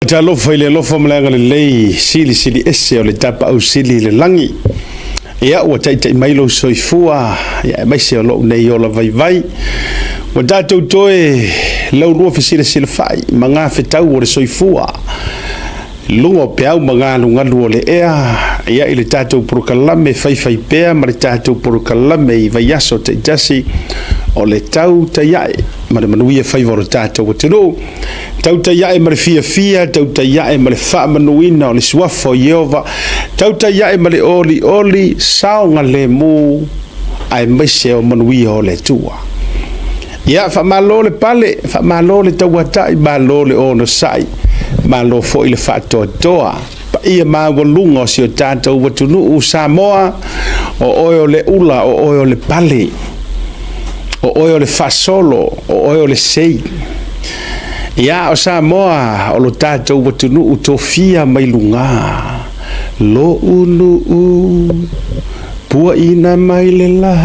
Talofa i le alofa ma le agalelei silisili ese o le Tapaau Sili i le lagi. Ia, ua taitai mai lou soifua, ia, aemaise o lou nei ola vaivai. Ua tatou toe laulua fesilasilafa'i ma gafetau o le soifua i luga o peau ma galugalu o le ea, ia, i le tatou polokalame faifaipea ma le tatou polokalame i vaiaso taitasi o le Tautai Ae ma le Manuia Faiva o le tatou atunuu. Tautai ae ma le fiafia, tautai ae ma le faamanuina o le suafa o Ieova, tautai ae ma le olioli, saogalemu, aemaise o manuia o le Atua. Ia, faamalo le pale, faamalo le tauatai, malo le onosai, malo foi le faatoatoa. Paia maualuga o si o tatou atunuu Samoa, o oe o le ula, o oe o le pale, o oe o le faasolo, o oe o le sei. Ia, o Samoa, o lo tatou atunuu tofia mai luga, lo'u nuu puaina mai le la,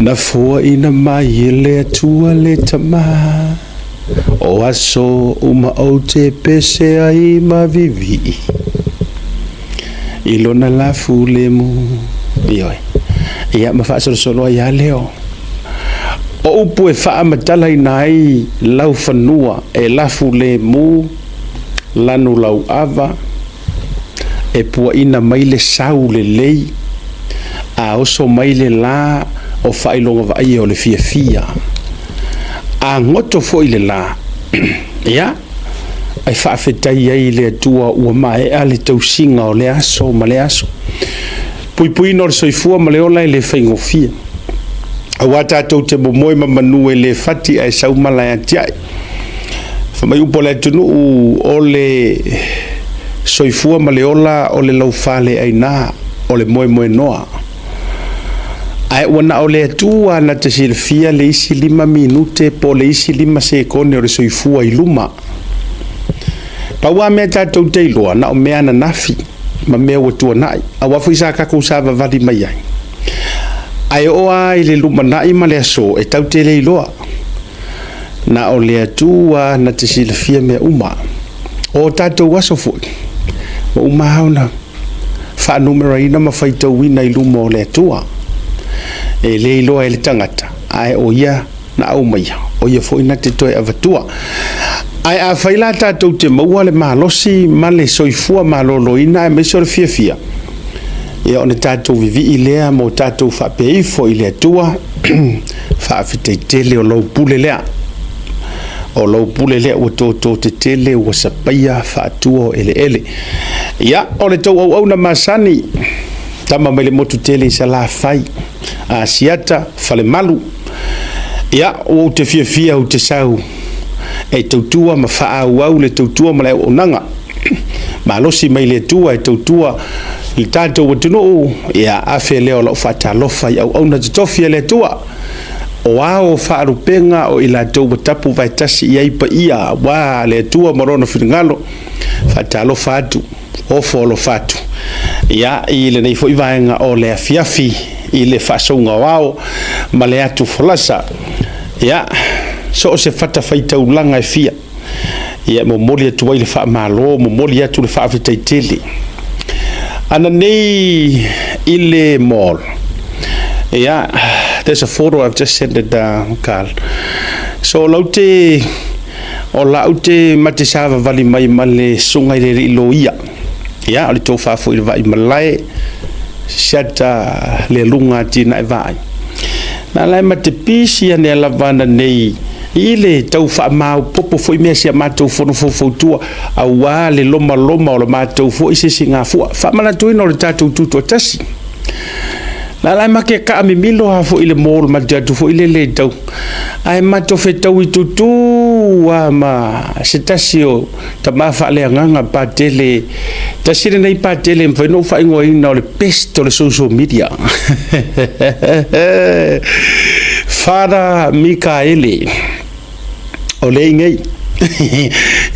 na fuaina mai e le Atua le Tama, o aso uma ou te pese ai ma vivii i lona lafu lemu. Ioe. Ia, ma faasolosolo ai lava lea o upu e faamatalaina ai laufanua e lafu lemu, lanu lauava, e puaina mai le sau lelei, a oso mai le la o faailoga vaaia o le fiafia. A goto foi le la, ia, e faafetai ai i le Atua ua maea le tausiga o le aso ma le aso. Puipuiina o le soifua ma le ola e le faigofie. Aua tatou te momoe ma manu e le fati ae sau mala e atiae. Fai mai upu a le atunuu, o le soifua ma le ola o le laufaleaina, o le moemoenoa. Ae ua na o le Atua na te silafia le isi 5 minute po o le isi 5 sekone o le soifua i luma. Pau lava mea tatou te iloa, na o mea ananafi ma mea ua tuanai, aua foi sa tatou savavali mai ai. Ae oo lava i le lumanai ma le aso, e tatou te le iloa. Na o le Atua na te silafia mea uma. O tatou aso foi, ua uma lava ona faanumeraina ma faitauina i luma o le Atua. E le iloa e le tagata, ae o ia na aumaia, o ia foi na te toe avatua. Ae afai la tatou te maua le malosi ma le soifua maloloina aemaise o le fiafia, ia ona tatou vivii lea ma o tatou faapea ifo i le Atua, faafetai tele o lou pule lea. O lou pule lea ua toto tetele ua sapaia faatua o eleele. Ia, o le tou auauna masani, tama mai le motu tele i Salafai, Asiata, Falemalu. Ia, ua ou te fiafia ou te sau e tautua ma faaauau le tautua ma le auaunaga. Malosi mai le Atua e tautua i le tatou atunuu, ia afe lea o lau faatalofa i auauna totofi a le Atua. O ao o faalupega o i latou ua tapu vaetasi i ai paia aua le Atua ma lona finagalo. Faatalofa atu, ofo alofa atu. Ia, i lenei foi vaega o le afiafi i le faasouga o ao ma le atu folasa. Ia, so o se fatafaitaulaga e fia, ia, e momoli atu ai le faamalo, momoli atu le faafetai tele. Ananei i le mall, yeah, there's a photo I've just sent it, Carl. So, lau te, o lau te mate savavali mai ma le susuga i le alii loia. Ia, o le tofa foi i le vai malae, siata le aluga atinae vaai. Na la e mate pisi ane lava ananei i le tau faamaopoopo foi mea si a matou fono faufautua aua le lomaloma o le matou foi sisigafua. Faamanatuina o le tatou tutoatasi. Na la e make kaa mimilo lava foi i le mall ma te atu foi lele i tau. Ae matou fetaui tutu lava ma se tasi o tama faaleagaga patele. Tasi lenei patele e mafai ona ou faaigoaina o le best o le social media. Father Mikaele. O le ingei.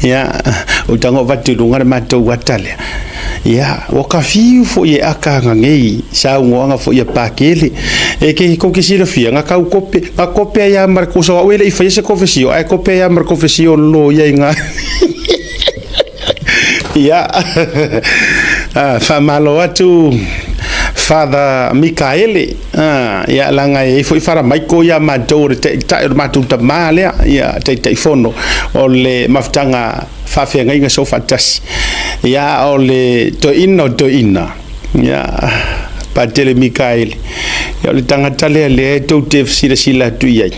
Ia, ou tago avatu i luga le matou ata lea. Ia, ua ka fiu foi e aka ngei saunoaga foi a Pakele. E ke kou ke silafia, nga kau kope, nga kope ai a ma le kosa au e le i faia se kofesio, ae kope ai a ma le kofesio lo ia i nga. Ia, faamalo atu Father Mikaele. Ia, laga e i ai foi Fara Maiko ia matou o le taitai o le matou tamā lea, ia, Taitaifono o le mafutaga faafeagaiga soofaatasi. Ia, o le toeaina o toeaina, ia, Patele Mikaele, ia, o le tagata lea lea e tou te silasila atu i ai,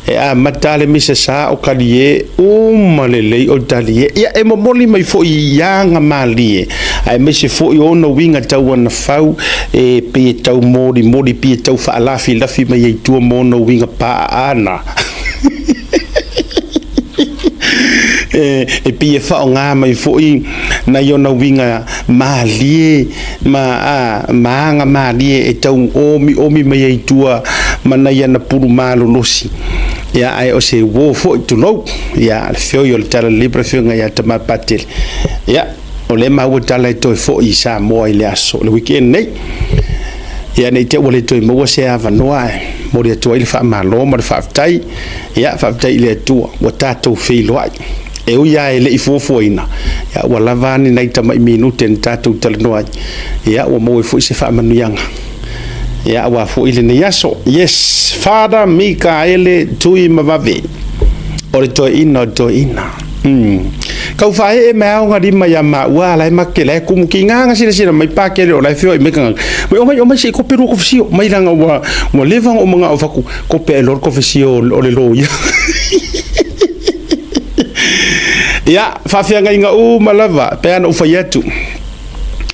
e amata le misa sa o talie uma lelei o talie. Ia, e momoli mai foi i aga malie, aemaise foi o ona uiga tau anafau, e pei e tau molimoli, pei e tau faalafilafi mai ai i tua ma ona uiga paaana. E pei e faaaoga mai foi nai ona uiga malie ma a, ma aga malie e tau omiomi mai ai i tua ma nai ana pulu malolosi. Ia, ae o se uo foi, tulou, ia, le feoi o le Talalelei ma le Afioga ia Tama Patele. Ia, o lea maua tala e toe foi i Samoa i le aso, le weekend nei. Ia, ne i te i ua le toe maua se avanoa e momoli atu ai le faamalo ma le faafetai. Ia, faafetai i le Atua ua tatou feiloai. E ui lava e le i fuafuaina, ia, ua lava ni nai tamai minute na tatou talanoa ai. Ia, ua maua ai foi se faamanuiaga. Ia, aua foi lenei aso. Yes, Father Mikaele Tuimavave, o le toeaina o le toeaina. Kau faaee mai aogalima ia maua la e make la e kumu ki ngā silasila mai Pakele o la e feoai mai tagata. Mai omai omai se i kope lua kofesio mai langa ua ua leva ona ou manao faku kope ai loa le kofesio o le loia. Ia, faafeagaiga uma lava pe ana ou fai atu.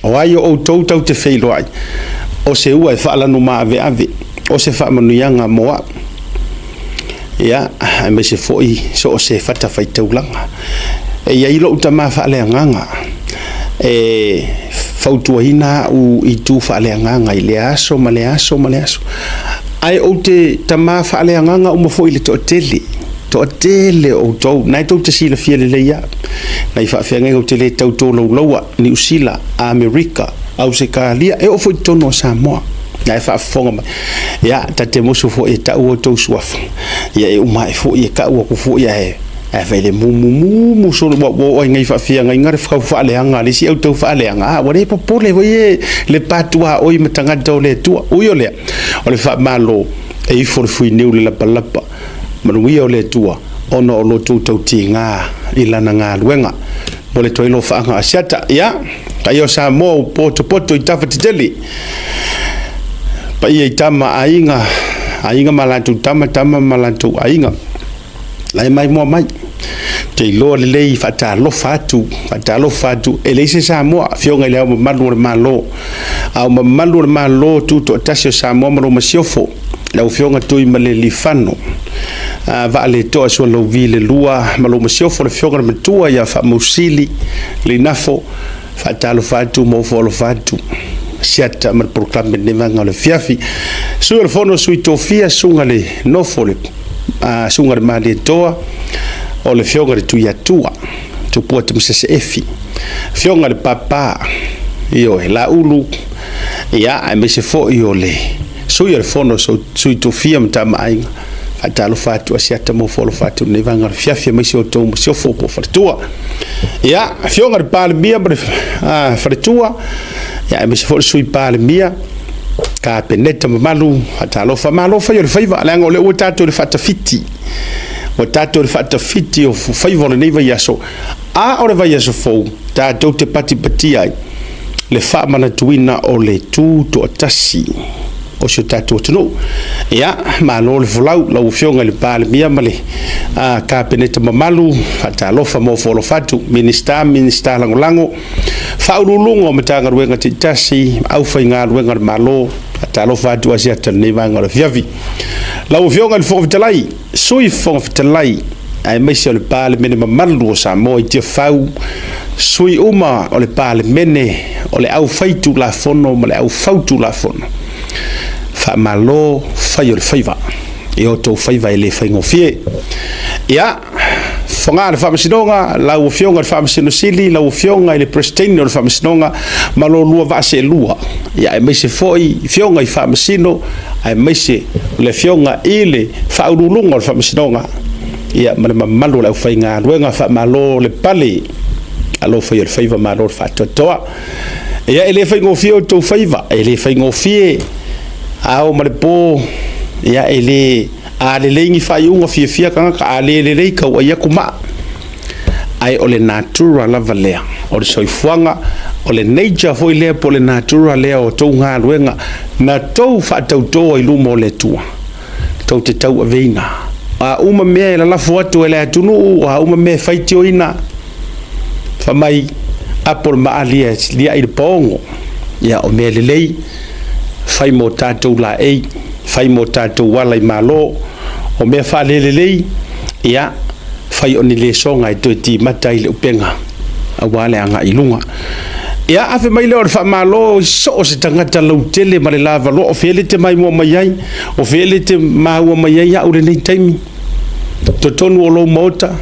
O ai o outou tau te feiloai, o se ua e faalanu maaveave, o se faamanuiaga mo au. Ia, aemaise foi so o se fatafaitaulaga. E i ai lou tama faaleagaga e fautuaina au i tu faaleagaga i lea aso ma lea aso ma lea aso. Ae ou te tama faaleagaga uma foi i le toatele, toatele o outou, na e tou te silafia lelei lava, nai faafeagaiga ou te le tau tolaulaua, Niu Sila, Amerika, Ausetalia, e oo foi i totonu o Samoa, na e faafofoga mai. Ia, ta te musu foi e tau outou suafa, ia e uma ae foi e tau atu foi ae ae fai le mumumumu solo ua ua oo ai nei faafeagaiga le tau faaleaga a le isi au tau faaleaga, a ua le popole foi e le patuaoi ma tagata o le Atua. Ui o lea, o le faamalo e ifo le fuiniu le lapalapa, manuia o le Atua ona o lo outou tautiga i lana galuega. Mo le toe lofaaga Asiata, ia, paia o Samoa ua potopoto i tafa tetele. Paia i tama aiga, aiga ma latou tama, tama ma latou aiga. La e maimoa mai. Te iloa lelei faatalofa atu, faatalofa atu. E leai se Samoa, Afioga i le Ao Mamalu o le Malo. Ao Mamalu o le Malo Tutoatasi o Samoa ma lou Masiofo, lau Afioga Tuimalealiifano Vaaletoa Sualauvi le Lua ma lou Masiofo, le Afioga i le Matua ia Faamausili Leinafo. Faatalofa atu ma ofo alofa atu. Siata ma le polokalame lenei vaega o le afiafi. Sui o le Fono, Sui Tofia, Susuga le Nofo, le Susuga le Malietoa, o le Afioga i le Tuiatua, Tupua Tamasese Efi, Afioga le Papa, ioe, Laulu, ia, aemaise foi o le Sui o le Fono, Sui Tofia ma Tama Aiga. Faatalofa atu Asiata ma ofo alofa atu lenei vaega o le afiafi, aemaise o outou masiofo po o faletua. Ia, Afioga i le Palemia ma le faletua, ia, aemaise foi le Sui Palemia, Kapeneta mamalu, faatalofa, malo fai o le faiva, leaga o lea ua tatou i le faatafiti, ua tatou i le faatafiti o faiva o lenei vaiaso, a o le vaiaso fou, tatou te patipatia ai le faamanatuina o le tutoatasi o si o tatou atunuu. Ia, malo le folau lau Afioga i le Palemia ma le Kapeneta mamalu, faatalofa ma ofo alofa atu, Minisita, Minisita Lagolago, Faauluuluga o Matagaluega taitasi, aufaigaluega a le Malo, faatalofa atu Asiata i lenei vaega o le afiafi. Lau Afioga i le Fofoga Fetalai, Sui Fofoga Fetalai, aemaise o le Palemene mamalu o Samoa i Tiafau, sui uma o le Palemene, o le aufaitulafono ma le aufautulafono, faamalo fai o le faiva i o outou faiva e le faigofie. Ia, Fogaa le Faamasinoga, lau Afioga i le Faamasino Sili, lau Afioga i le Peresetene o le Faamasinoga ma lo oulua vaa seelua, ia aemaise foi Afioga i Faamasino, aemaise le Afioga i le Faauluuluga o le Faamasinoga, ia ma le mamalu o le aufaigaluega. Faamalo le pale, malo fai o le faiva, malo le faatoatoa. Ia e le faigofie o outou faiva, e le faigofie, a ao ma le po, ia e le... A lelei ni faaiuga, fiafia tagata, a le lelei, tauai atu maa. Ae o le natura lava lea o le soifuaga, o le nature foi lea po o le natura lea o tou galuega na tou faatauto ai i luma o le Atua, tou te tauaveina. O a uma mea e lalafo atu e le atunuu, o a uma mea e faitioina, fai mai, apo le maali e liai le paogo. Ia, o mea lelei, fai mo tatou laei, fai mo tatou ala i Malo. O mea faalelelei, ia, fai o ni lesona e toe timata ai le upega aua le agai i luga. Ia, afe mai lea o le faamalo i so o se tagata lautele ma le lavaloa, o fea le te maimoa mai ai, o fea le te maua mai ai au i lenei taimi, totonu o lou maota,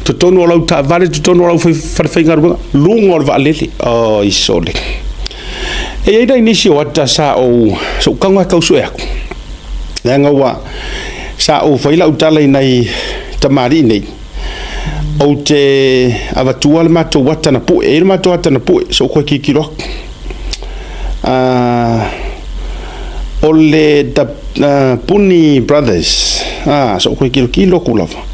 totonu o lau taavale, totonu o lau falefaigaluega, luga o le vaalele. Oi sole! E i ai nai nisi o ata sa ou, sa ou tago lava e tau sue atu, leaga ua, sa ou fai lau tala i nai tamalii nei, ou te avatua le matou ata na pue, e i ai le matou ata na pue, se i ou toe tilotilo atu. O le The Puni Brothers, se i ou toe tilotilo atu lava,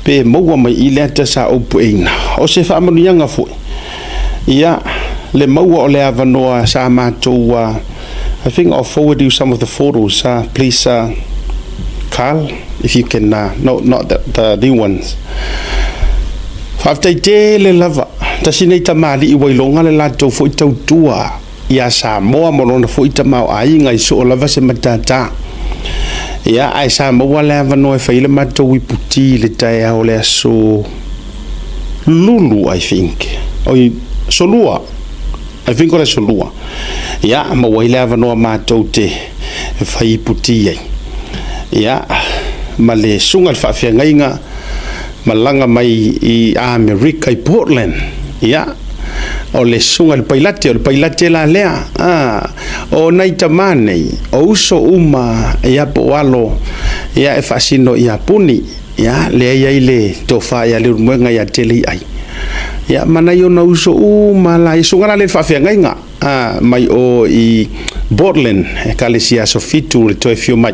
pe maua mai i le ata sa ou pueina. O se faamanuiaga foi, ia, le maua o le avanoa sa matou, I think I'll forward you some of the photos, please, Carl, if you can, no, not the new ones. Faafetai tele lava, tasi nei tamalii ua iloga le latou foi tautua ia Samoa ma lona foi tamaoaiga i soo lava se matata. Ia, ae sa maua le avanoa e fai le matou iputi i le taeao o le aso Lulu, I think. Oi, aso Lua. I think o le aso Lua. Ia, maua ai le avanoa matou te fai iputi ai. Ia, ma le susuga i le faafeagaiga malaga mai i Amerika i Portland. Ia, o le susuga i le pailate, o le pailate la lea. O nai tama nei, o uso uma, ia po o alo, ia e faasino ia Puni. Ia, lea e i ai le tofa ia Leulumoega ia Teleiai. Ia, ma nai ona uso uma la, ia susuga la lea i le faafeagaiga, mai o i Portland, Ekalesia Aso Fitu le toe afio mai.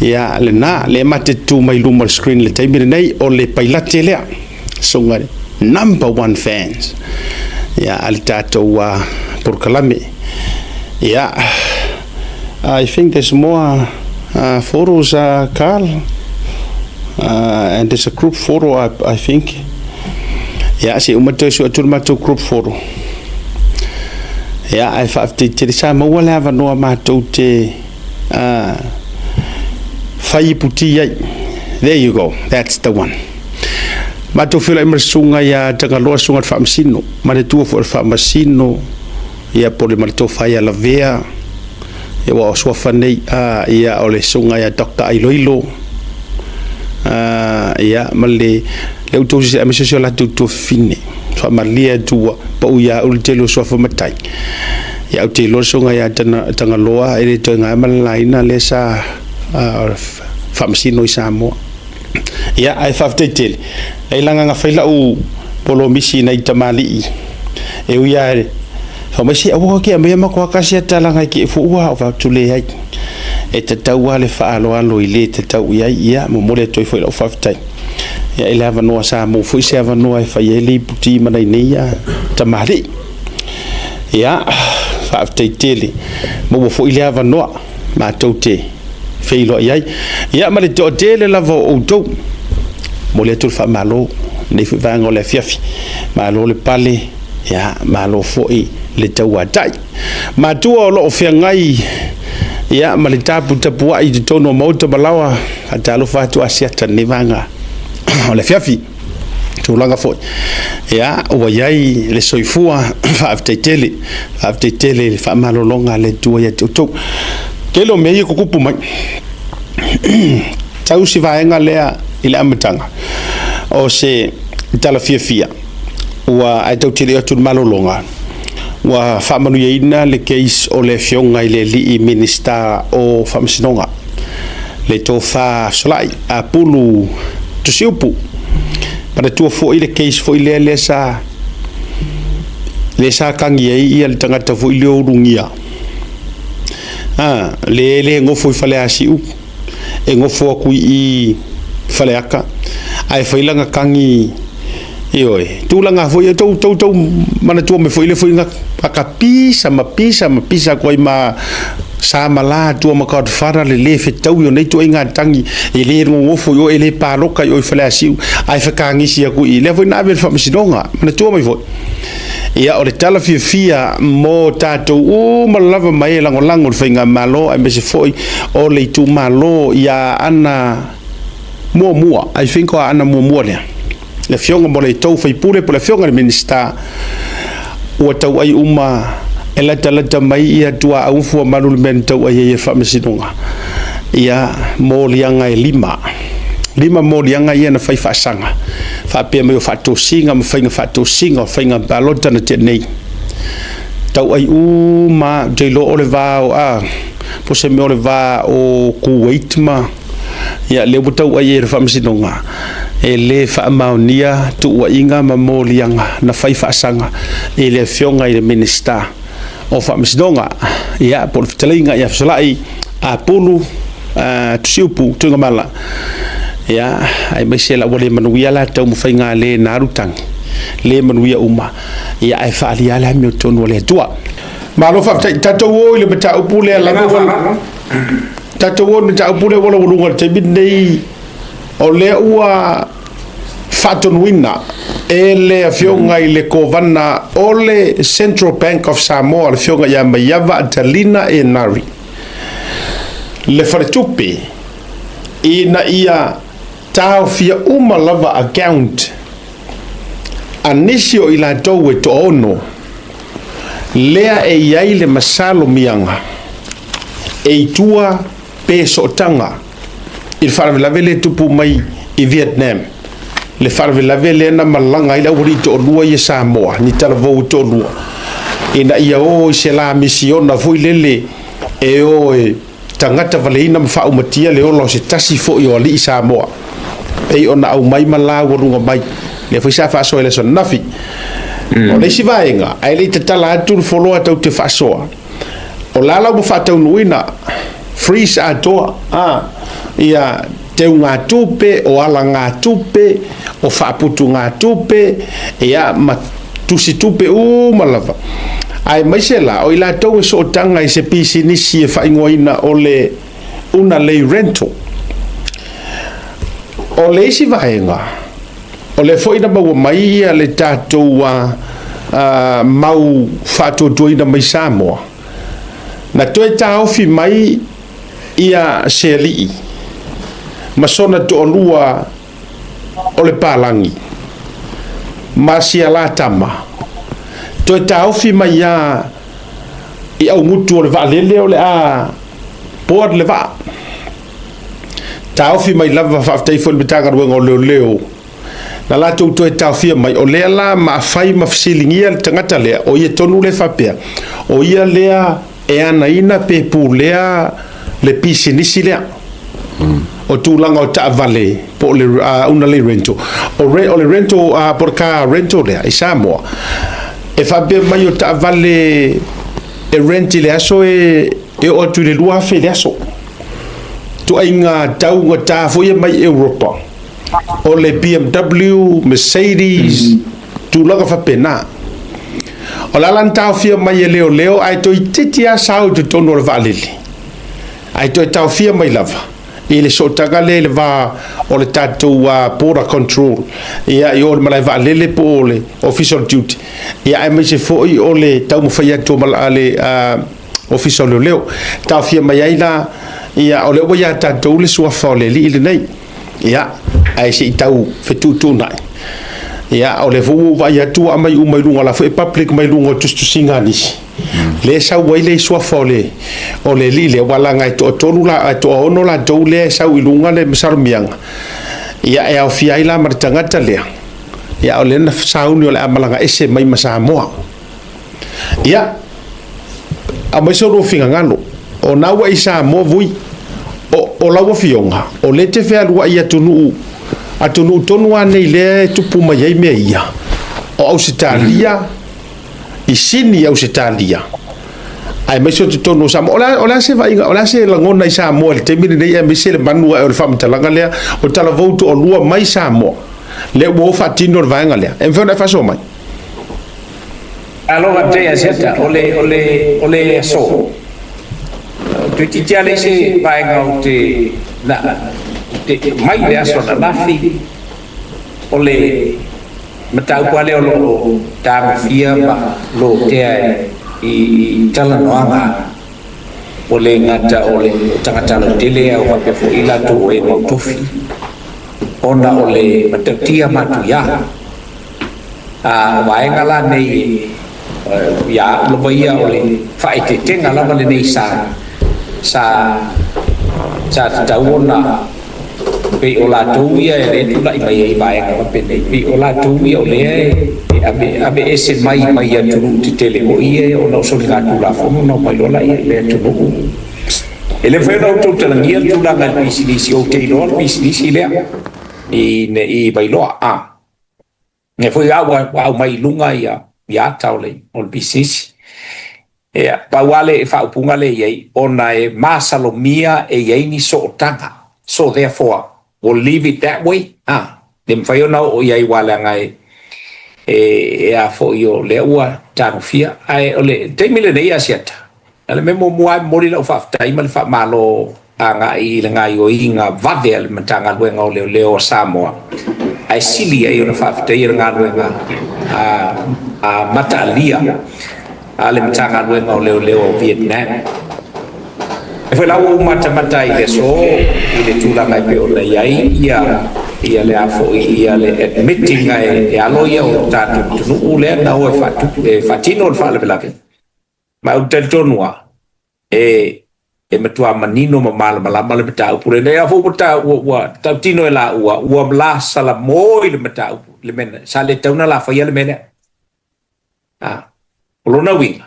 Ia, lena, lea ma te tu mai luma o le screen i le taimi lenei, o le pailate lea, susuga number one fans, ia, a le tatou polokalame. Ia, I think there's more photos, Carl, and there's a group photo, I think. Ia, se uma toe sue atu le matou group photo. Ia, ae faafetai tele sa maua le avanoa matou te fai iputi ai. There you go, that's the one. Matou feiloai ma le susuga ia Tagaloa, susuga i le Faamasino, ma le tua foi o le Faamasino, ia po o le ma le tofa ia Lavea, ia ua o suafa nei, ia o le susuga ia Dr. Ailoilo, ia ma le le outou sisi aemaise si o latou tuafafine. Faamalie atu ua pau ia au le tele o suafa matai. Ia ou te iloa le susuga ia Tagaloa e le toe gae ma le laina lea sa faamasino i Samoa. Ia, ae faafetai tele. E leaga na fai lau polomisi i nai tamalii e ui lava fai mai se aua ke aumaia matou lava tasi ata leaga e te fuua ou fai atu leai. E tatau lava le faaaloalo i le tatau i ai. Ia, momoli atu ai foi lau faafetai. Ia, i le avanoa sa maua foi se avanoa e fai ai le iputi ma nai nei tamalii. Ia, faafetai tele. Maua foi le avanoa matou te feiloai ai. Ia, ma le toatele lava o outou, momoli atu le faamalo i lenei foi vaega o le afiafi. Malo le pale, ia, malo foi le tauatai. Matua o lo o feagai, ia, ma le taputapuai i totonu o maota ma laoa, faatalofa atu Asiata i lenei vaega o le afiafi. Tulaga foi, ia, ua i ai le soifua, faafetai tele, faafetai tele i le faamalologa a le Atua ia te outou. Tele o mea ia tutupu mai. Tau si vaega lea i le amataga. O se tala fiafia ua ae tatou te le i oo atu i le malologa, ua faamanuiaina le case o le Afioga i le alii Minisita o Faamasinoga, le Tofa Fesolai Apulu Tusiupu. Manatua foi le case foi lea lea sa lea sa tagi ai ia le tagata foi lea o Ulugia, a le le nofo i Faleasiu, e nofo atu i i Faleata, ae fai lana tagi, ioe, tulaga foi ia, tou tou tou manatua mai foi le foi na na pisa ma pisa ma pisa atu ai ma sa ma la atua ma Godfather le lē fetaui o nei ituaiga tagi, e lē nonofo i o, e lē paloka i o i Faleasiu, ae fekagisi atu i lea foi na ave i le faamasinoga. Manatua mai foi. Ia, o le tala fiafia mo tatou uma lava ma e lagolago i le faigamalo aemaise foi o le itumalo ia Aana Muamua, I think o Aana Muamua lea, le Afioga mo le tou sui usufono po o le Afioga i le Minisita, ua tauai uma e latalata mai ia tuaau ma fuamalu i le mea na tauai ai e le Faamasinoga. Ia, moliaga e lima, lima moliaga ia na fai faasaga, faapea mai o faatosina ma faiga faatosina o faiga palota na tea nei. Tauai uma, ou te iloa o le va o, a, po o se mea o le va o Kuwait ma, ia, lea ua tauai ai e le Faamasinoga, e le faamaonia tuuaiga ma moliaga na fai faasaga i le Afioga i le Minisita o Faamasinoga, ia, po o le fetalaiga ia Fesolai Apulu Tusiupu Tuigamala, ia, aemaise la ua le manuia la taumafaiga le na alu tagi, le manuia uma, ia, ae faaalia le amiotonu a le Atua. Malo faafetai. Tatou o i le mataupu lea lava ua tatou o i le mataupu lea ua laualuga i le taimi lenei, o lea ua faatonuina e le Afioga i le Kovana o le Central Bank of Samoa, le Afioga ia Maiava Atalina Enari, le faletupe ina ia taofia uma lava account a nisi o i latou e toaono lea e i ai le masalomiaga e i tua pe sootaga i le faalavelave lea e tupu mai i Vietnam, le faalavelave lea na malaga ai le aualii toalua ia Samoa, ni talavou e toalua, ina ia o i se la misiona foi lele e o e tagata valeina ma faaumatia le ola o se tasi foi o alii Samoa, pei ona aumai ma laualuga mai, lea foi sa faasoa i le aso ananafi. O le isi vaega, ae le i tatala atu le foloa tou te faasoa, o la la ua faataunuuina freeze atoa a ia teugatupe, o alagatupe, o faaputugatupe, ia ma tusitupe uma lava. Aemaise la o i latou e sootaga i se pisinisi e faaigoaina o le Una Lei Rental. O le isi vaega, o lea foi na maua mai ia le tatou mau faatuatuaina mai Samoa, na toe taofi mai ia se alii ma sona toalua o le palagi ma si ala tama, toe taofi mai ia i augutu o le vaalele o le a board le vaa. Taofi mai lava, faafetai foi i le Matagaluega o Leoleo na latou toe taofia mai, o lea la ma fai ma fesiligia le tagata lea, o ia tonu lea faapea, o ia lea e anaina pe pulea le pisinisi lea. O tulaga o taavale po o le una lei rental. O, re, o le rental, po o le car rental lea i Samoa, e faapea mai o taavale e rent i le aso e oo atu i le 2,000 i le aso. Tuaiga taugata foi ia mai Europa, o le BMW, Mercedes, tulaga faapena. O le ala na taofia mai e leoleo, ae toeitiiti lava sao i totonu o le vaalele, ae toe taofia mai lava i le sootaga lea i le va o le tatou border control, ia, i o le malae vaalele po o le Ofisa o le Duty, ia, aemaise foi o le taumafai atu o le Ofisa o Leoleo. Taofia mai ai la, ia, o lea ua ia tatou le suafa o le alii lenei, ia, ae se i tau fetuutuunai. Ia, o lea foi ua ou vaai atu ua aumai uma i luga, o la foi e public mai luga o tusitusiga a nisi. Lea e sau ai le suafa o le o le alii lea, ua laga e toatolu la, e toaono latou lea e sau i luga le masalomiaga. Ia, e aofia ai la ma le tagata lea, ia o lea na sauni o le a malaga ese mai ma Samoa. Ia, aumai so lua finagalo, o na ua i Samoa vui, o, o lau afioga, o lea e te fealuai i atunuu, atunuu tonu lava nei lea e tupu mai ai mea ia, o Ausetalia, i Sini i Ausetalia, aemaise o totonu o Samoa. O le a, o le a se vaaiga, o le a se lagona i Samoa i le taimi lenei aemaise le manu ae o le faamatalaga lea o talavou toalua mai Samoa, lea ua o faatino le vaega lea. E mafai ona e faasoa mai? Malo faafetai Asiata. O le, o le, o le aso, toeitiiti lava leai se vaega ou te, na, te, mai le aso ananafi, o le mataupu lava lea o lo o tagofia ma lotea i, i talanoaga, ua le gata o le tagata lautele ae ua faapea foi i latou o e mautofi, ona o le matautia matuia. A o vaega la nei ia au lava ia o le faaeteetega lava lenei sa sa sa tatau ona pei o latou ia e lea tulai mai ai vaega faapenei, pei o latou ia o lea e ave aveese mai mai atunuu tetele foi ia ona o soligatulafono ona omai loa laia i le atunuu. E le mafai ona outou talagia le tulaga i le pisinisi, ou te iloa le pisinisi lea i i Vailoa a. Lea foi a ua aumai i luga ia ia ata o le o le pisinisi. Ia, pau lava le faaupuga lea e i ai, ona e masalomia e i ai ni sootaga. So therefore, we'll leave it that way, a, le mafai ona oo i ai aua leaga e e a foi o lea ua tagofia. Ae o le taimi lenei Asiata, O le mea muamua lava e momoli lau faafetai ma le faamalo agai i le gaoioiga vave a le Matagaluega o Leoleo a Samoa, ae sili ai ona faafetaia le galuega a mataalia a le Matagaluega o Leoleo o Vietnam. E foi la ua ou matamata ai i le aso i le tulaga e pei ona i ai ia ia le a foi ia le admitting e alo ia o le tatou atunuu lea na o e faatupu e faatino le faalavelave. Ma ou te talitonu lava, e, e matua manino ma malamalama le mataupu lenei. A foi ua, ta, ua, ua tautino e laua, ua la salamoi le mataupu, le mea, sa le tatau ona la faia le mea lea. A, o lona uiga,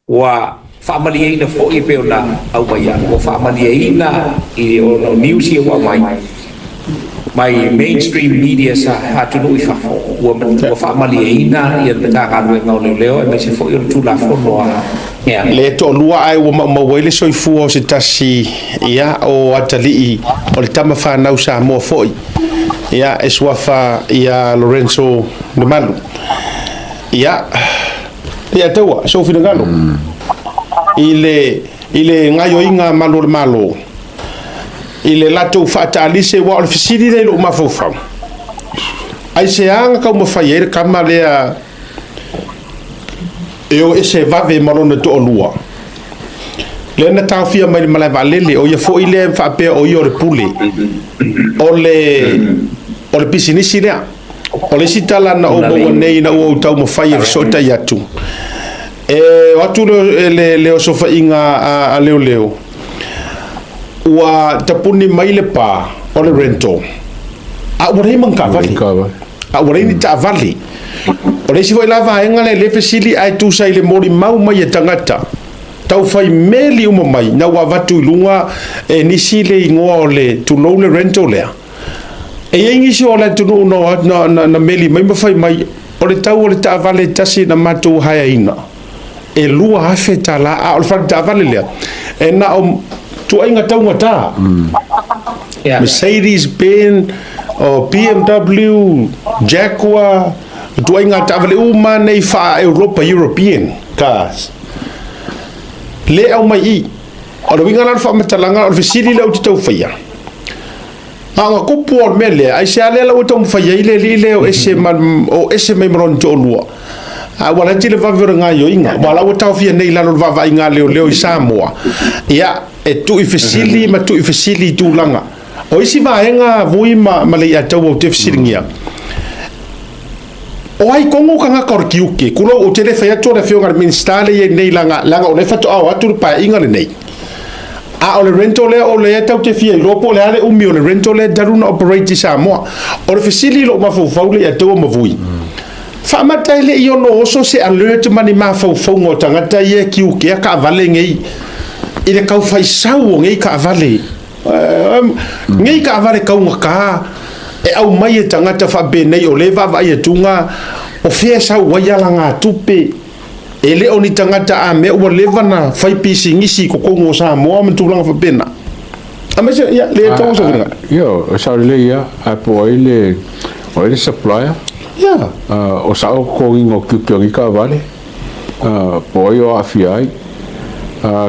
ua faamalieina foi e pei ona aumaia, ua faamalieina i ona o news ia ua aumai, mai mainstream media sa atunuu i fafo, ua, ua faamalieina ia le Matagaluega o Leoleo aemaise foi o le Tulafono a yeah. Le toalua ae ua maumau ai le soifua o se tasi ia o atalii o le tama fanau Samoa foi ia e suafa ia Lorenzo Lemalu. Ia, ia taua, sou finagalo i le i le gaioiga a malu o le Malo i le latou faataalise, aua o le fesili lea i lou mafaufau, aisea na taumafai ai le tama lea e o ese vave ma lona toalua, lea na taofia mai le malae vaalele, o ia foi lea e faapea o ia o le pule o le o le pisinisi lea. O le isi tala na ou maua nei ina ua ou taumafai e fesootai atu, e o atu le, le, le osofaiga a, a leoleo, ua tapuni mai le pa o le rental, a ua leai ma ni taavale. A ua leai ni taavale. O le isi foi la vaega lea e le fesili ae tusa i le molimau mai e tagata, tau fai meli uma mai, na ua avatu i luga e nisi le igoa o le, tulou le rental lea. E i ai nisi o le atunuu na, na, na, na meli mai ma fai mai, o le tau o le taavale e tasi na matou haeaina, e $2,000, a o le fale taavale lea, e na o tuaiga taugata. Yeah. Mercedes Benz, o BMW, Jaguar, tuaiga taavale uma nei faa-Europa, European cars. Le aumai i. O le uiga la o le faamatalaga, o le fesili lea ou te tau faia, a ona tupu o le mea lea, aisea lea la ua taumafai ai le alii lea o ese, ma, o ese mai ma lona toalua? A ua laiti le vave o le gaoioiga, aua la ua taofia nei i lalo o le vaavaaiga a leoleo i Samoa, ia, e tuuifesili ma tuuifesili i tulaga. O isi vaega Vui ma, ma Leiataua ou te fesiligia, O ai tonu tagata o le tiute? Tulou, ou te le fai atu o le Afioga i le Minisita lea e i ai nei, leaga, leaga o lea faatoa o atu le Paeaiga lenei. A o le rental lea o lea tatou te fia iloa po o le a le umi o le rental lea talu ona operate i Samoa. O le fesili i lou mafaufau lea ia taua ma Vui, faamata e le i ono oso se alert ma ni mafaufauga o tagata ia e kiukea taavale nei i le tau faisau o nei taavale, nei taavale taugata e aumai e tagata faapenei o lea e vaavaai atuga o fea e sau ai alagatupe. E le o ni tagata a mea ua leva na fai pisinisi i totonu o Samoa ma tulaga faapena. Aemaise, ia, le tau se finagalo. Ia, o sao lelei ia, ae po o ai le, o ai le supplier? O sao totogiina o tiute o nei taavale, po o ai o aafia ai.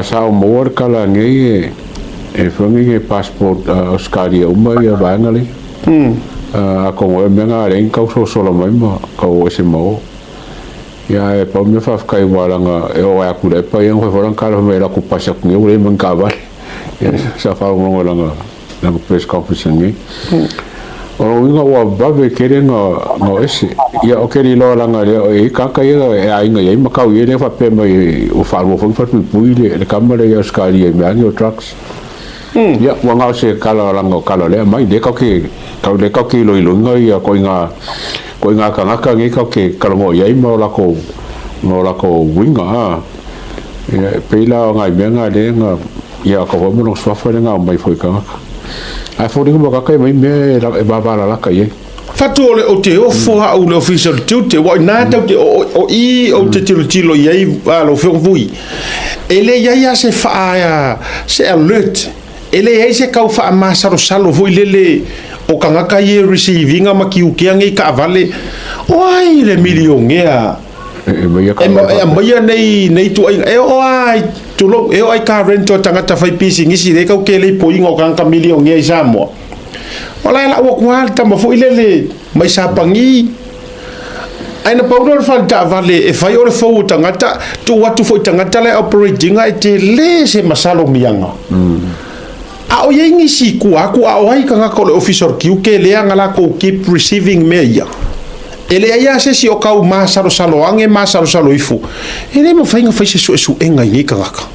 Sa ou maua le tala nei e foi nei passport Ausetalia uma ia vaega lea. Atonu ai o mea na leai ni tau sosola mai ma tau o ese ma o. Ia ae pau mea faafetai aua leaga e oo atu i le epa ia na fai foi lana tala fai mai e alu atu pasi atu nei ua leai ma ni taavale. Ia sa faalogologo i lana press conference ananei. O lona uiga ua vave tele na o ese. Ia ou te le iloa leaga lea e i ai tagata ia e aiga i ai ma tau i ai lea faapea mai ua faalua foi na falepuipui le tama lea i Ausetalia i mea ane o drugs. Ia ua na o se tala leaga o tala lea aumai lea tatou te Tau lea tatou te iloiloina ia koiga koiga tagata nei tatou te talanoa i ai ma o latou ma o latou uiga a. Ia e pei la o nai mea na lea na ia atau foi ma lona suafa lea na aumai foi i tagata. Ae foliga mai o tagata e aumai mea e vavalalata i ai. Fatu o le ou te ofo au i le Ofisa o le Tiute, ua ina tau te o i ou te tilotilo i ai lau Afioga Vui, e le i ai lava se faa se alert. E leai se kau faamasalosalo foi lele o tagata ia e receive ina ma tiutea nei taavale, o ai le milionea e aumaia nei tuuaiga, e oo lava i, tulou, e oo lava i car rental a tagata faipisinisi lea tau te le ipoiga o tagata milionea i Samoa. O la e lau atu lava le tama foi lele mai Sapani, Ae na pau lea o le fale taavale e fai o le fou o tagata, tuu atu foi i tagata la e operate ina e tele se masalomiaga. A o i ai nisi i tua atu, a o ai tagata o le Ofisa o le Tiute lea na latou keep receiving mea ia? E leai lava se isi o tau masalosalo ane masalosalo ifo, e le mafai ona fai se suesuega i nei tagata.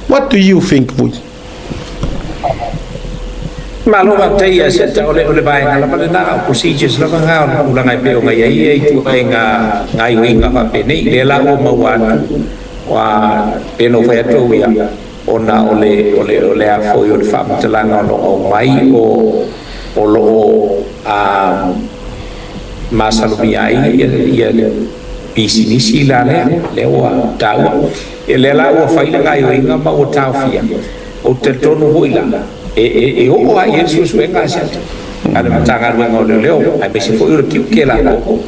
What do you think, Vui? Malo faafetai ia Seta, o le o le vaega lava lena, o procedures lava na o le tulaga e pei ona i ai ia ituaiga gaoioiga faapenei. Lea la ua maua atu, ua pei ona ou fai atu au ia, ona o le o le o le a foi o le faamatalaga o lo o aumai o o lo o masalomia ai ia le pisinisi la lea, lea ua taua. Ia lea la ua fai le gaoioiga ma ua taofia, ou te talitonu foi la, e oo lava i ai le suesuega a si ata a le Matagaluega o Leoleo, aemaise foi o le tiute latou.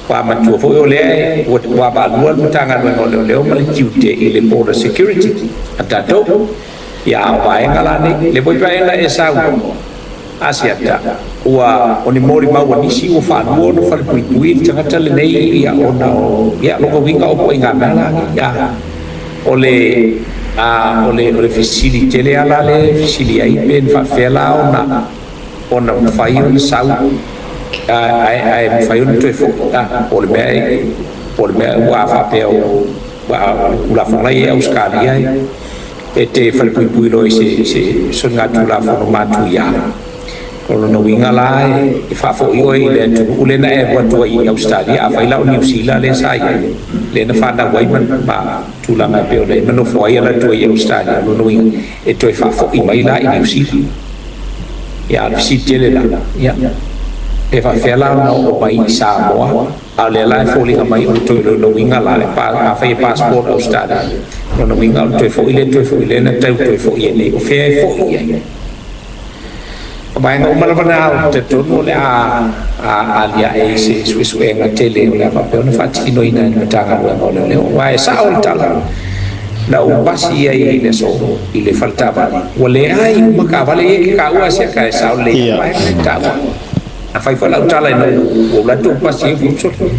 Ua matua foi o lea ua vaavaalua le Matagaluega o Leoleo ma le tiute i le border security a tatou. Ia a o vaega la nei, lea foi vaega e saunoa Asiata, ua o ni molimau a nisi ua faalua ona falepuipui le tagata lenei ia ona o ia lona uiga o ituaiga mea la nei. Ia o le a o le o le fesili tele lava la lea e fesili ai pe na faapefea la ona ona mafai ona sau ae ae mafai ona toe foi a po o le mea po o le mea ua faapea o ua o le Tulafono la e i ai Ausetalia e te falepuipui loa i se se soligatulafono matuia. O lona uiga la e faafoi oe i le atunuu lea na e alu atu ai i Ausetalia, afai la o Niu Sila lea sa i ai, lea na fanau ai ma ma tulaga e pei ona i ai ma nofo ai alu atu ai i Ausetalia, o lona uiga e toe faafoi mai la i Niu Sila. Ia, a o le fesili tele la, ia, pe faapefea la ona oo mai i Samoa? A o lea la e foliga mai o le toe lona uiga la, e pa, afai e passport Ausetalia, lona uiga o le toe foi lea, toe foi lea na tau toe foi ai nei, o fea e foi i ai? O vaega uma lava na ou te talitonu o le a aliae i se suesuega tele o le a faapea ona faatinoina e le Matagaluega o Leoleo. Aua e sao le tala, na ou pasi ai i le aso i le fale taavale, ua leai uma taavale ia e te taua asiata e sao lelei lava vaega ia e te taua. A fai foi lau tala ina ua ou alu atu ou pasi ai ou sole,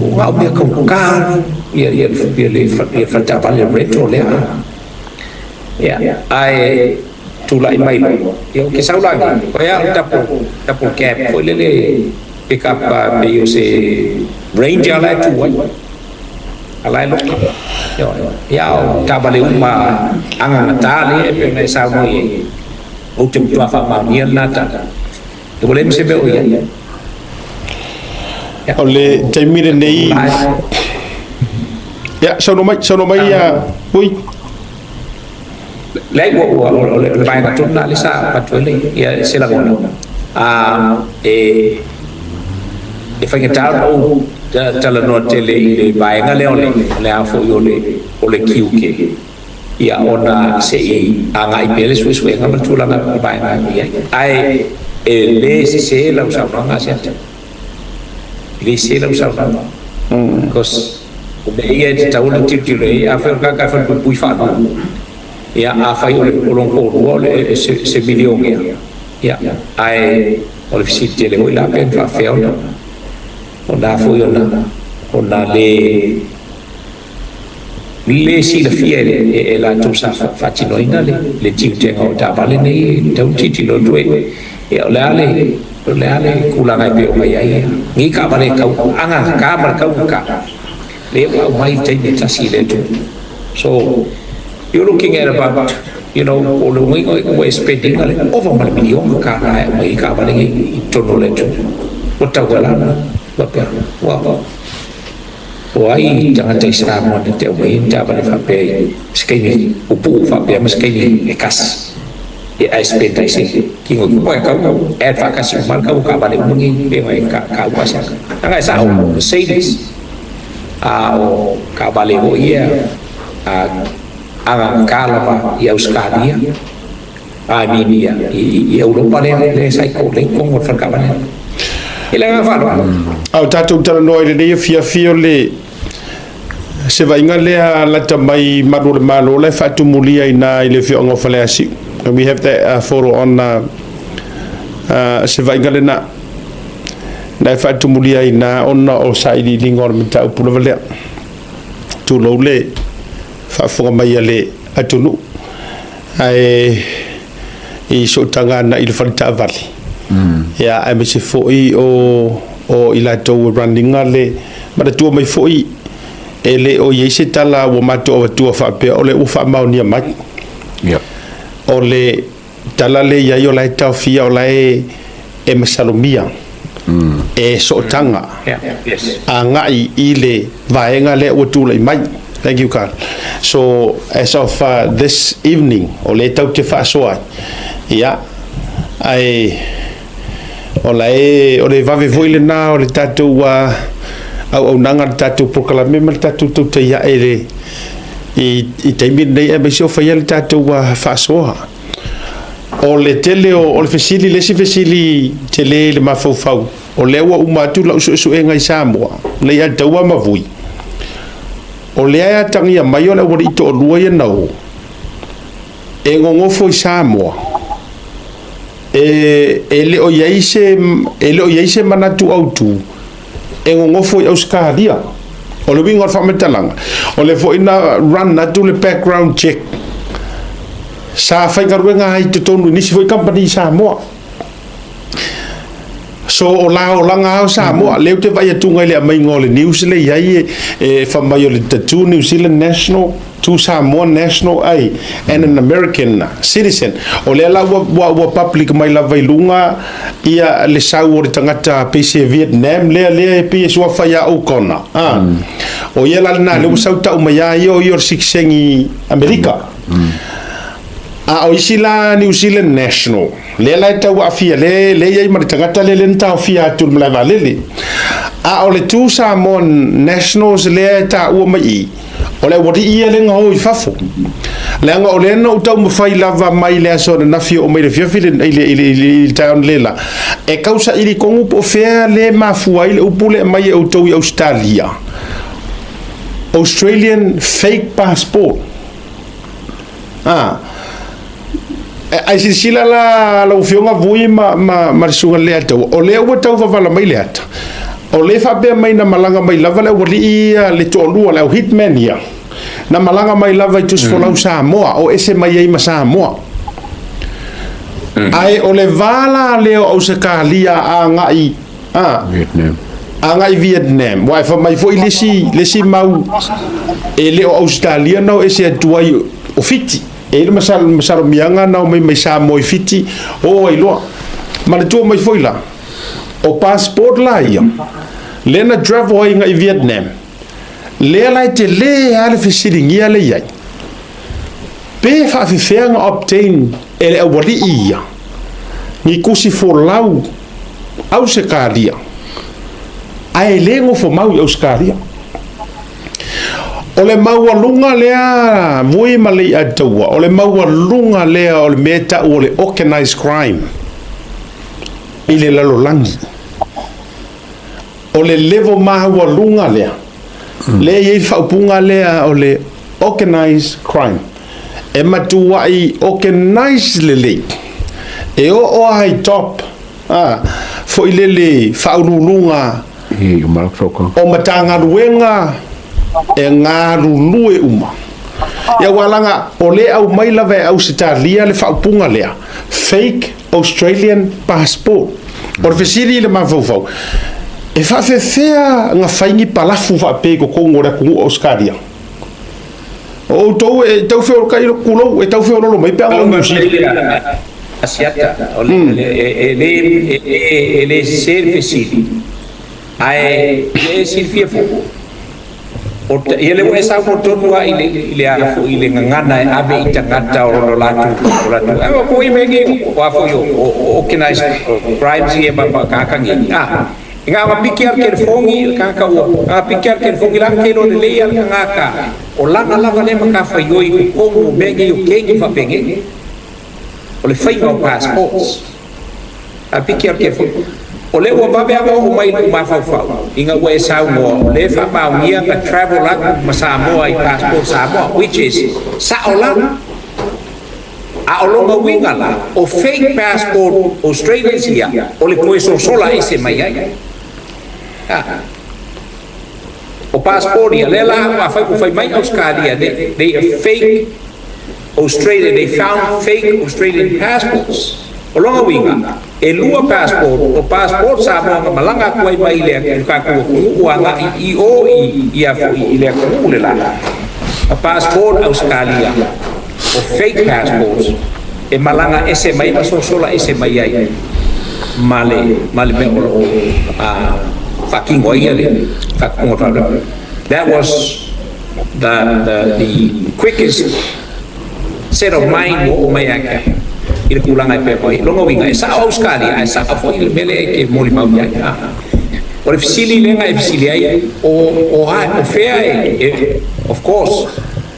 ua na o mea taugata ia ia ia le ia fale taavale rental lea. Ia, ae tulai mai loa, ia ou te sau la nei, o ea o le double, double cab foi lele pick up pei o se Ranger la e tu ai. A la e loka. Ioe. Ia, o taavale uma agagata lea e pei ona e saunoa i ai, ou te matua faamaonia lena tala. Ua leai ma se mea o i ai. O le taimi lenei, ia, saunoa mai, saunoa mai ia Vui. Leai, ua, ua, o le, o le vaega tonu lena lea sa avatu ai le, ia, se lagona. A, e, e faigata ona ou talanoa tele i le vaega lea o le, o le a foi o le, o le tiute, ia, ona se i agai pea le suesuega ma le tulaga o le vaega e i ai. Ae e le sese lau saunoaga, Asiata. E le sese lau saunoaga. Because o mea ia e tatau ona tilotilo i ai, afai o le tagata e falepuipui faalua, ia, afai o le o lona toalua o le se, se milionea, ia, ae o le fesili tele foi la pe na faapefea ona, ona a foi ona, ona le le silafia e latou sa faatinoina le tiutega o taavale nei e tatau ona tilotilo atu e o le a le o le a le tulaga e pei ona i ai nei taavale e tau agagata ma le taugata lea ua aumai i le taimi e tasi i le atunuu. So you're looking at about, o le uiga ua e spend ina le ova ma le miliona kālā e aumai ai taavale nei i totonu o le atunuu. Ua tauala ona faapea ua O ai tagata i Samoa na te aumai ai ni taavale faapea i se taimi pupuu faapea ma se taimi e tasi e ae spend ai se kino i koe kau add faatasi uma le kau o taavale uma nei pei ona e taua ase leaga e sao Mercedes a o taavale foi ia a agagata lava i Ausetalia I mean ia i Europa lea lea sa i totonu o le fale taavale. I le agaga faaaloalo. A o tatou talanoa i lenei afiafi o le se vaaiga lea lata mai malu o le Malo la e faatumulia i ina i le afioaga o Faleasiu. And we have that photo on se vaaiga lena la e faatumulia i ina ona o sailiiliga o le mataupu lava lea. Tulou le faafofoga mai a le atunuu. Ae i sootaga ana i le fale taavale, ia, aemaise foi o i latou e run ina le manatua mai foi e le o i ai se tala ua matou avatua faapea o lea ua faamaonia mai. O le tala lea i ai o la e taofia o la e e masalomia e sootaga agai i le vaega lea ua tulai mai. Thank you, Carl. So, as of this evening, o lea tatou te faasoa ai, ia, ae o la e, o le vave foi lena o le tatou auaunaga, le tatou polokalame ma le tatou tautai ae i le, i taimi lenei aemaise o faia le tatou faasoa. O le tele o, o le fesili, le isi fesili tele i le mafaufau, o lea ua uma atu lau suesuega i Samoa, lei a taua ma Vui. O lea e atagia mai o le aualii toalua ia na o, e gogofo i Samoa, e, e le o i ai se, e le o i ai se manatu autu, e gogofo i Ausetalia. O le uiga o le faamatalaga, o lea foi na run atu le background check, sa faigaluega ai i totonu i nisi foi kamupani i Samoa. So o la olaga lava o Samoa, lea ou te vaai atuga i le aumaiga o le news lea i ai e fai mai o le the two New Zealand national, two Samoan national ai and an American citizen. O lea la ua, ua, ua public mai lava i luga ia le sau o le tagata pei se Vietnam lea lea e pei e suafa ia O'Connor. Ah. O ia la lena lea ua sau tau mai a ia o ia o le sikiseni Amerika. A o isi la New Zealand national lea la e tau aafia lea lea i ai ma le tagata lea lea na taofia atu i le malae vaalele. A o le two Samoan nationals lea e taua mai i O le aualii ia lea na o i fafo. Leaga o lea na ou taumafai lava mai le aso ananafi oo mai le afiafi i le, i le, i le, i le, i le taeao analeila, e tau saili tonu po o fea lea e mafua ai le upu lea e aumai e outou i Ausetalia, Australian fake passport. Ah. Ae silasila la lau Afioga Vui ma, ma, ma le Susuga Leataua, o lea ua tau vavala mai le ata, o lea e faapea mai na malaga mai lava le aualii ia le toalua, le au hitman ia, na malaga mai lava i Tusifolau Samoa, o ese mai ai ma Samoa. Ae o le va la lea o Ausetalia agai, a, Vietnam. Agai i Vietnam, aua e fai mai foi le isi, le isi mau e le o Ausetalia na o ese atu ai o Fiti. E i ai le masalomiaga na omai mai Samoa i Fiti, oo ai loa. Manatua mai foi la, o passport la ia, lea na travel ai agai i Vietnam, lea la e tele lava le fesiligia lea i ai, pe faafefea ona obtain e le aualii ia ni tusi folau Ausetalia, ae le nofomau i Ausetalia. O le maualuga lea Vui ma Leiataua, o le maualuga lea o le mea e tau o le organized crime i le lalolagi. O le level maualuga lea, lea e i ai le faaupuga lea o le organized crime. E matuai organize lelei, e oo lava i top foi lele faauluuluga o Matagaluega e galulue uma. Ia aua leaga o lea e aumai lava e Ausetalia le faaupuga lea, fake Australian passport. O le fesili i le mafaufau, e faafefea ona fai ni palafu faapea i totonu o le atunuu o Ausetalia? O outou e tau feolotai, tulou, e tau feololo mai pe a o Niu Sila. Asiata, o le, e, le, e, e le sese le fesili, ae e silafia foi, o ta, ia le ua e saunoa tonu lava i le, i le a foi i le gagana e ave i tagata o lo latou, o latou, ae ua foi mea nei, o a foi o, o, o organized crimes ia ma, ma tagata nei, ah, E na ona piki a le telefogi le tagata ua na ona piki a le telefogi la ke iloa lelei a le tagata o lana lava lea matafaioi i totonu o mea nei o kegi faapenei o le faiga o passports a piki a le telefogi o lea ua vave a oo mai i lou mafaufau ina ua e saunoa o lea e faamaonia na travel atu ma Samoa i passport Samoa which is sao la. A o lona uiga la, o fake passport Australians ia, o le toe sosola ese mai ai. A. O passport ia, lea la afai ua fai mai Ausetalia, they, they are fake Australian, they found fake Australian passports. O lona uiga, e lua passport, o passport Samoa na malaga atu ai mai le le tatou atunuu agai i o i ia foi i le atunuu le la, ma passport Ausetalia, o fake passports e malaga ese mai ma sosola ese mai ai ma le ma le mea o lo o faatino ai le faatupuga o le faalavelave. That was the, the, the quickest set of mind ua oo mai ia te au i le tulaga e pei ona i ai. Lona uiga, e sao Ausetalia ae sao foi le mea lea e te molimau i ai. O le fesili lea na e fesili ai, o, o, a, o fea e, e, of course,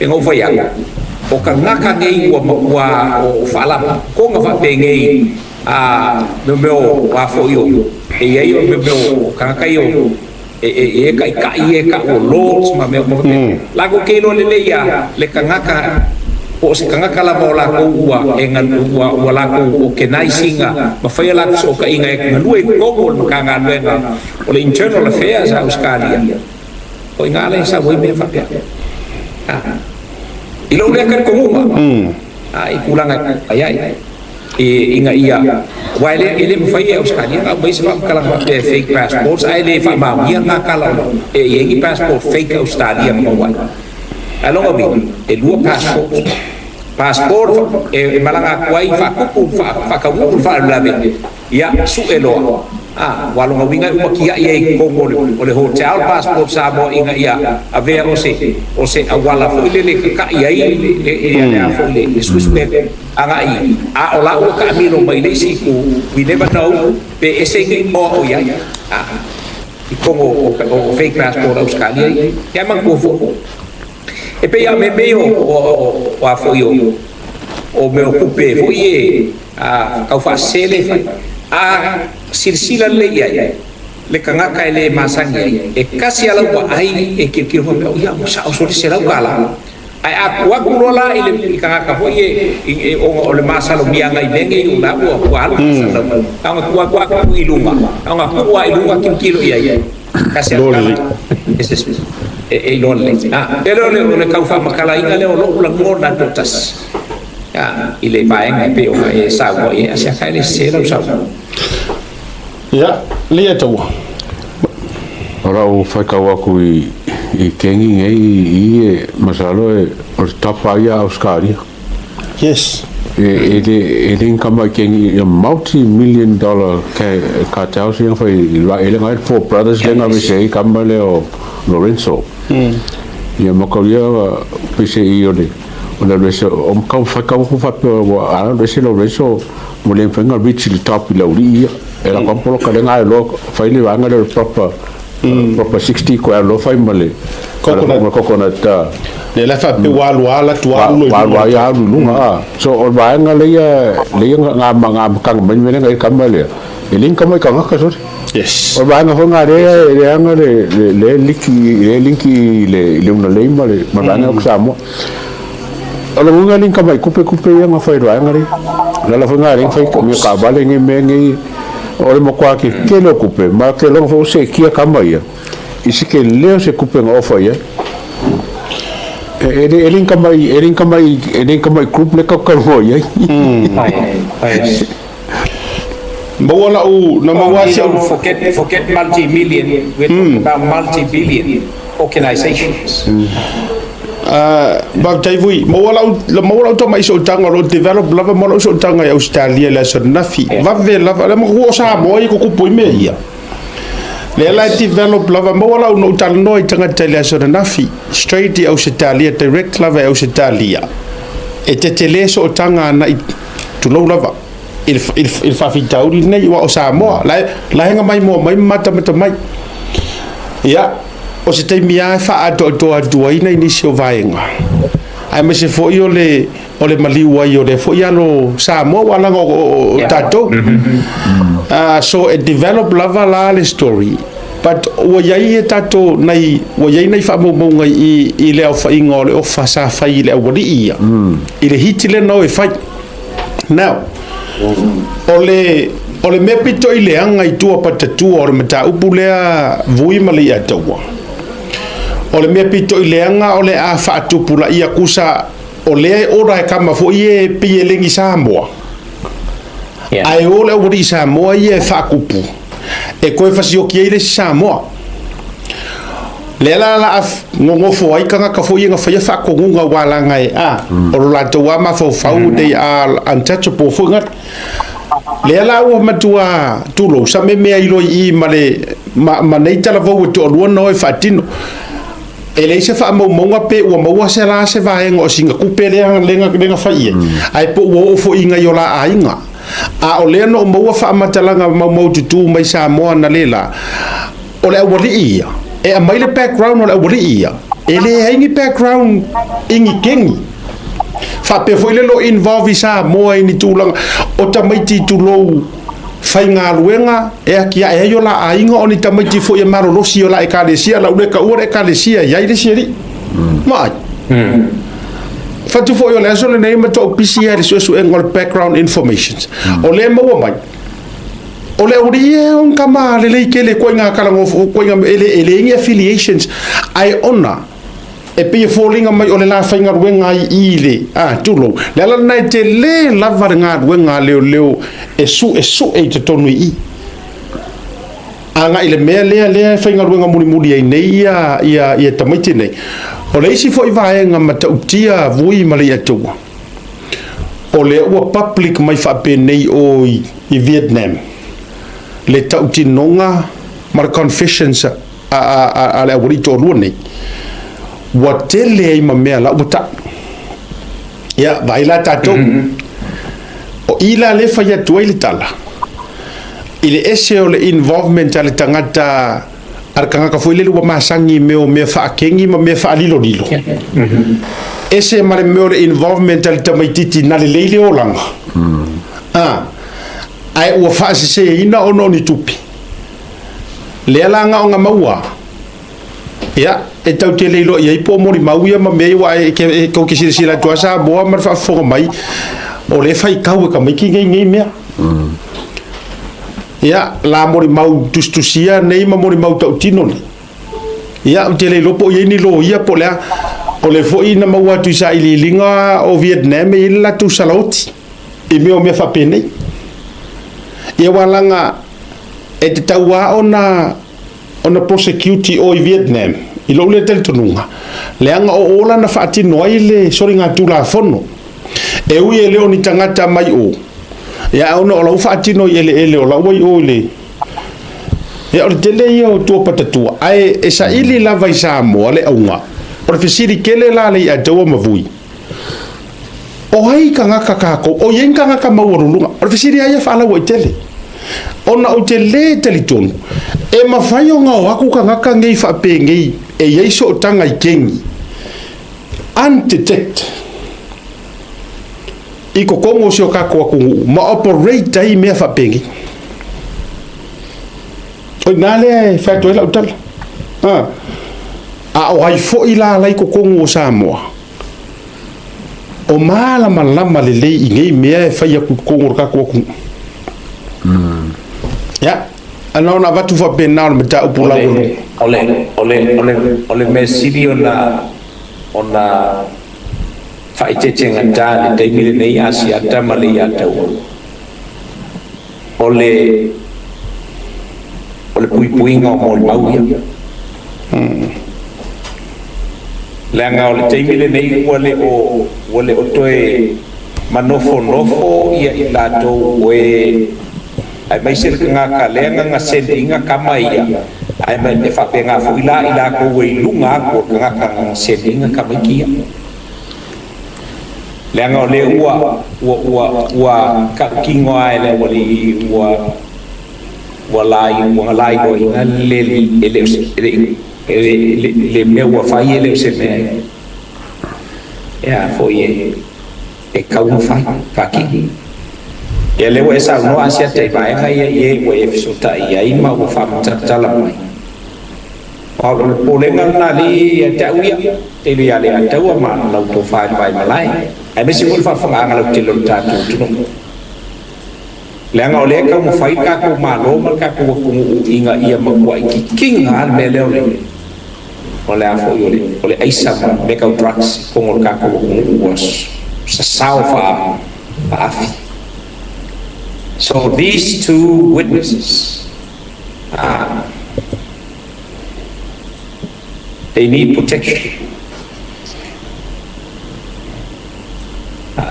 e na ou fai atu, o tagata nei ua, ua o faalapotopotoga faapenei, a, mea mea o, a foi o, e i ai o mea mea o tagata ia o, e, e, e taitai e tau o lords ma mea uma faapena. Latou te iloa lelei a le tagata po o se tagata lava o latou ua e ua, ua latou organize ina ma fai a latou fesootaiga e galue i totonu o le Matagaluega o le Internal Affairs a Ausetalia. O i ina lea e sau ai mea faapea. A, i lou lea talitonuga, a, i tulaga e fai ai. E, ina ia, aua e le, e le mafai e Ausetalia ona aumai se faamatalaga faapea e fake passports ae le faamaonia lena tala o le, e i ai ni passport fake Ausetalia na maua ai. Ae lona uiga, e lua passports. Passport e, e malaga atu ai faatupu, faataunuu le faalavelave, ia, sue loa. A, aua lona uiga e uma tiai ai i totonu o le, o le hotel le passport Samoa ina ia avea o se, o se auala foi lele e tata'i ai le, le, ia le a foi le, le suesuega. Agai, a o la ua taamilo mai le isi itu, we never know pe ese ni moa o i ai, a, i totonu o, o, o fake passport Ausetalia ia. Ia manatua foi, e pei a mea o, o, o, o a foi o, o mea o tupe foi e, a, tau faasese le fai. A silasila lelei i ai, le tagata e le masani ai, e kasi a lau vaai e tilotilo faapea, oh ia, ua sao sole $100. Ae a tuu atu loa la i le tagata foi e ona o le masalomiaga i mea nei o la ua ua alu faasalalau, na ona tuu atu lava tuu i luga, na ona tuu lava i luga tilotilo i ai, kasi a tala e e iloa lelei. A, pei lea o le o le tau faamatalaina lea o lou lagona toatasi a i le vaega e pei ona e saunoa i ai, a siaka e le sese lau saunoaga. Ia, Leiataua. O lau faitau atu i kengi nei i i e masalo e o le top lava ia a Ausetalia. Yes. E le e le income mai kengi ia multi million dollar cartels ia na fai i le e le ngai Four Brothers lea na aveese ai kama lea o Lorenzo. Ia ma kau ia pese i o le o le alu ese o kau faitau atu faapea ua a alu ese Lorenzo ua le mafai ona reach i le top i le aualii ia. E lako lava poloka lea na loa fai le vaega lea o le proper proper 60 koe alu loa fai ma le Coconut. ma coconut Lea la faapea ua alu lava atu alu loa i luga. Alu alu i luga a. So o le vaega lea lea na na amataga mai le mea lea na i ai le kama lea, e le ni kama i tagata sole. Yes. O le vaega foi lena lea e leaga le le liki le linki i le i le unalei ma le ma le vaega o Samoa. O le uiga lea tamai kupe kupe ia na fai i le vaega lea. O le ala foi lena lea na fai mea taavale nei mea nei. O le matua tetele o tupe, ma ou te iloa foi ua seetia tama ia i se tele o se tupe na ofa i ai. E le e le ni tamai e le ni tamai e le ni tamai group lea tatou talanoa i ai. Maua lau, na maua si au. Forget, forget multi-million, we're talking about multi-billion organizations. Faafetai foi. Maua lau, maua lau tamai sootaga o lo o develop lava mo lau sootaga i Ausetalia i le aso ananafi. Vave lava, le matua o Samoa ia tutupu ai mea ia. Lea la e develop lava, maua lau na ou talanoa i tagata i le aso ananafi, straight i Ausetalia, direct lava i Ausetalia. E tetele sootaga agai, tulou lava, i le, i le, i le faafitauli lenei, aua o Samoa, la e, la e maimoa mai ma matamata mai. Ia, o se taimi lava e faaatoatoa atu ai nai nisi o vaega, aemaise foi o le, o le maliu ai o lea foi alo Samoa, aua leaga o, o, o tatou. So e develop lava la le story, but ua i ai e tatou nai, ua i ai nai faamaumauga i, i le aofaiga o le ofa sa fai i le aualii ia, i le hiti lea na o e fai. Now, o le, o le mea pito i leaga i tua patatua o le mataupu lea Vui ma Leiataua, o le mea pito i leaga o le a faatupulaia kusa o lea e ora e kama foi e pei e legi Samoa. Ae o le aualii Samoa ia e faakupu e toe fasioki ai le isi Samoa. Lea la la a gogofo ai tagata foi ia na faia faatonuga aua leaga e a o lo latou lava mafaufau they are untouchable foi gata. Lea la ua matua tulou sa memea i loa i i ma le ma, ma nei talavou e toalua na o e faatino. E leai se faamaumauga pe ua maua se la se vaega o sina tupe lea lea lea na fai i ai, ae po ua oo foi i nai o la aiga. A o lea na ou maua faamatalaga maumaututu mai Samoa analeila, O le aualii ia, e aumai le background o le aualii ia, e leai ni background i ni keni. Faapea foi le lo involve i Samoa i ni tulaga o tamaiti tulou faigaluega e atiae ai o la aiga o ni tamaiti foi e malolosi o la ekalesia, lau le taua le ekalesia e i ai le isi alii. Vaai. Fatu foi o le aso lenei matua ou pisi ai i le suesuega o le background informations. O lea e maua mai, O le aualii e on kama lelei tele koinga kalagofo koinga e le e leai ni affiliations ae ona e pei e foliga mai o le la faigaluega ai i le a tulou le ala lena e tele lava le galuega a leoleo e suesue i totonu i i agai i le mea lea lea e faigaluega mulimuli ai nei ia ia ia tamaiti nei. O le isi foi vaega matautia Vui ma Leiataua, O lea ua public mai faapenei o i Vietnam le tautinoga ma le confessions a le aualii toalua nei, ua tele ai ma mea la ua tau. Ia, vaai la tatou. O i la lea e fai atu ai le tala, i le ese o le involvement a le tagata a le tagata foi lele ua masani i mea o mea faakegi ma mea faalilolilo, ese ma le mea o le involvement a le tamaitiiti na lelei le olaga, a, ae ua faaseseina ona o ni tupe. Lea la na ona maua, ia, e tau te le iloa i ai po o molimau ia ma mea ia, aua e, e, tou te silasila atu lava Samoa ma le faafofoga mai, o lea e faitau e tamaiti nei nei mea. Ia, la molimau tusitusia nei ma molimau tautino nei. Ia, ou te le iloa po o i ai ni loia po o le a. O le foi na maua atu i sailiiliga o Vietnam e i ai le latou salaoti i mea o mea faapenei. Ia, aua leaga e tatau lava ona. ona prosecute i o i Vietnam, i lou lea talitonuga, leaga o o la na faatino ai le soligatulafono. E ui e le o ni tagata mai o, ia ae ona o la ua faatino i eleele o la ua i o i le... Ia o le tele ia o tua patatua, ae e saili lava i Samoa le auga. O le fesili tele la le Iataua ma Vui, O ai tagata tatou? O i ai ni tagata maualuluga? O le fesili lava ia faalauaitele. Ona ou te lē talitonu, e mafai ona o atu tagata nei faapenei e i ai sootaga i keni, undetect, i totonu o si o tatou atunuu ma operate ai mea faapenei. O i ina lea e fai atu ai lau tala. A o ai foi la la i totonu o Samoa? O malamalama lelei i nei mea e fai atu i totonu o le tatou atunuu. Ia, na ona avatu faapena o le mataupu laualuga. O le, o le, o le, o le mea sili ona, ona faaeteetegata i le taimi lenei Asiata ma le Iataua, o le, o le puipuiga o molimau ia. Leaga o le taimi lenei ua le o, ua le o toe manofonofo ia i latou o e, aemaise le tagata lea na na send ina tama ia, ae e faapena foi la i latou e i luga atu o le tagata na na send ina tamaiti ia. Leaga o lea ua, ua, ua, ua tautino lava e le aualii ua, ua lailoaina le, e le o se, e le i, Le mea ua fai e le o se mea e a foi e tau ona fai, faatino. Ia lea ua e saunoa Asiata i vaega ia i e ua e fesootai ai ma ua faamatalatala mai. O le popolega lena alii ia te au ia, te iloa ia Aletaua ma lau tofa i le vaimalae, aemaise foi le faafofogaaga lautele o le tatou atunuu. Leaga o lea e taumafai le tatou Malo ma le tatou atunuu ina ia matuai kikina lava le mea lea o le o le a foi o le o le aisa ma mea tau drugs i totonu o le tatou atunuu ua sasao faa faaafi. So these two witnesses ah they need protection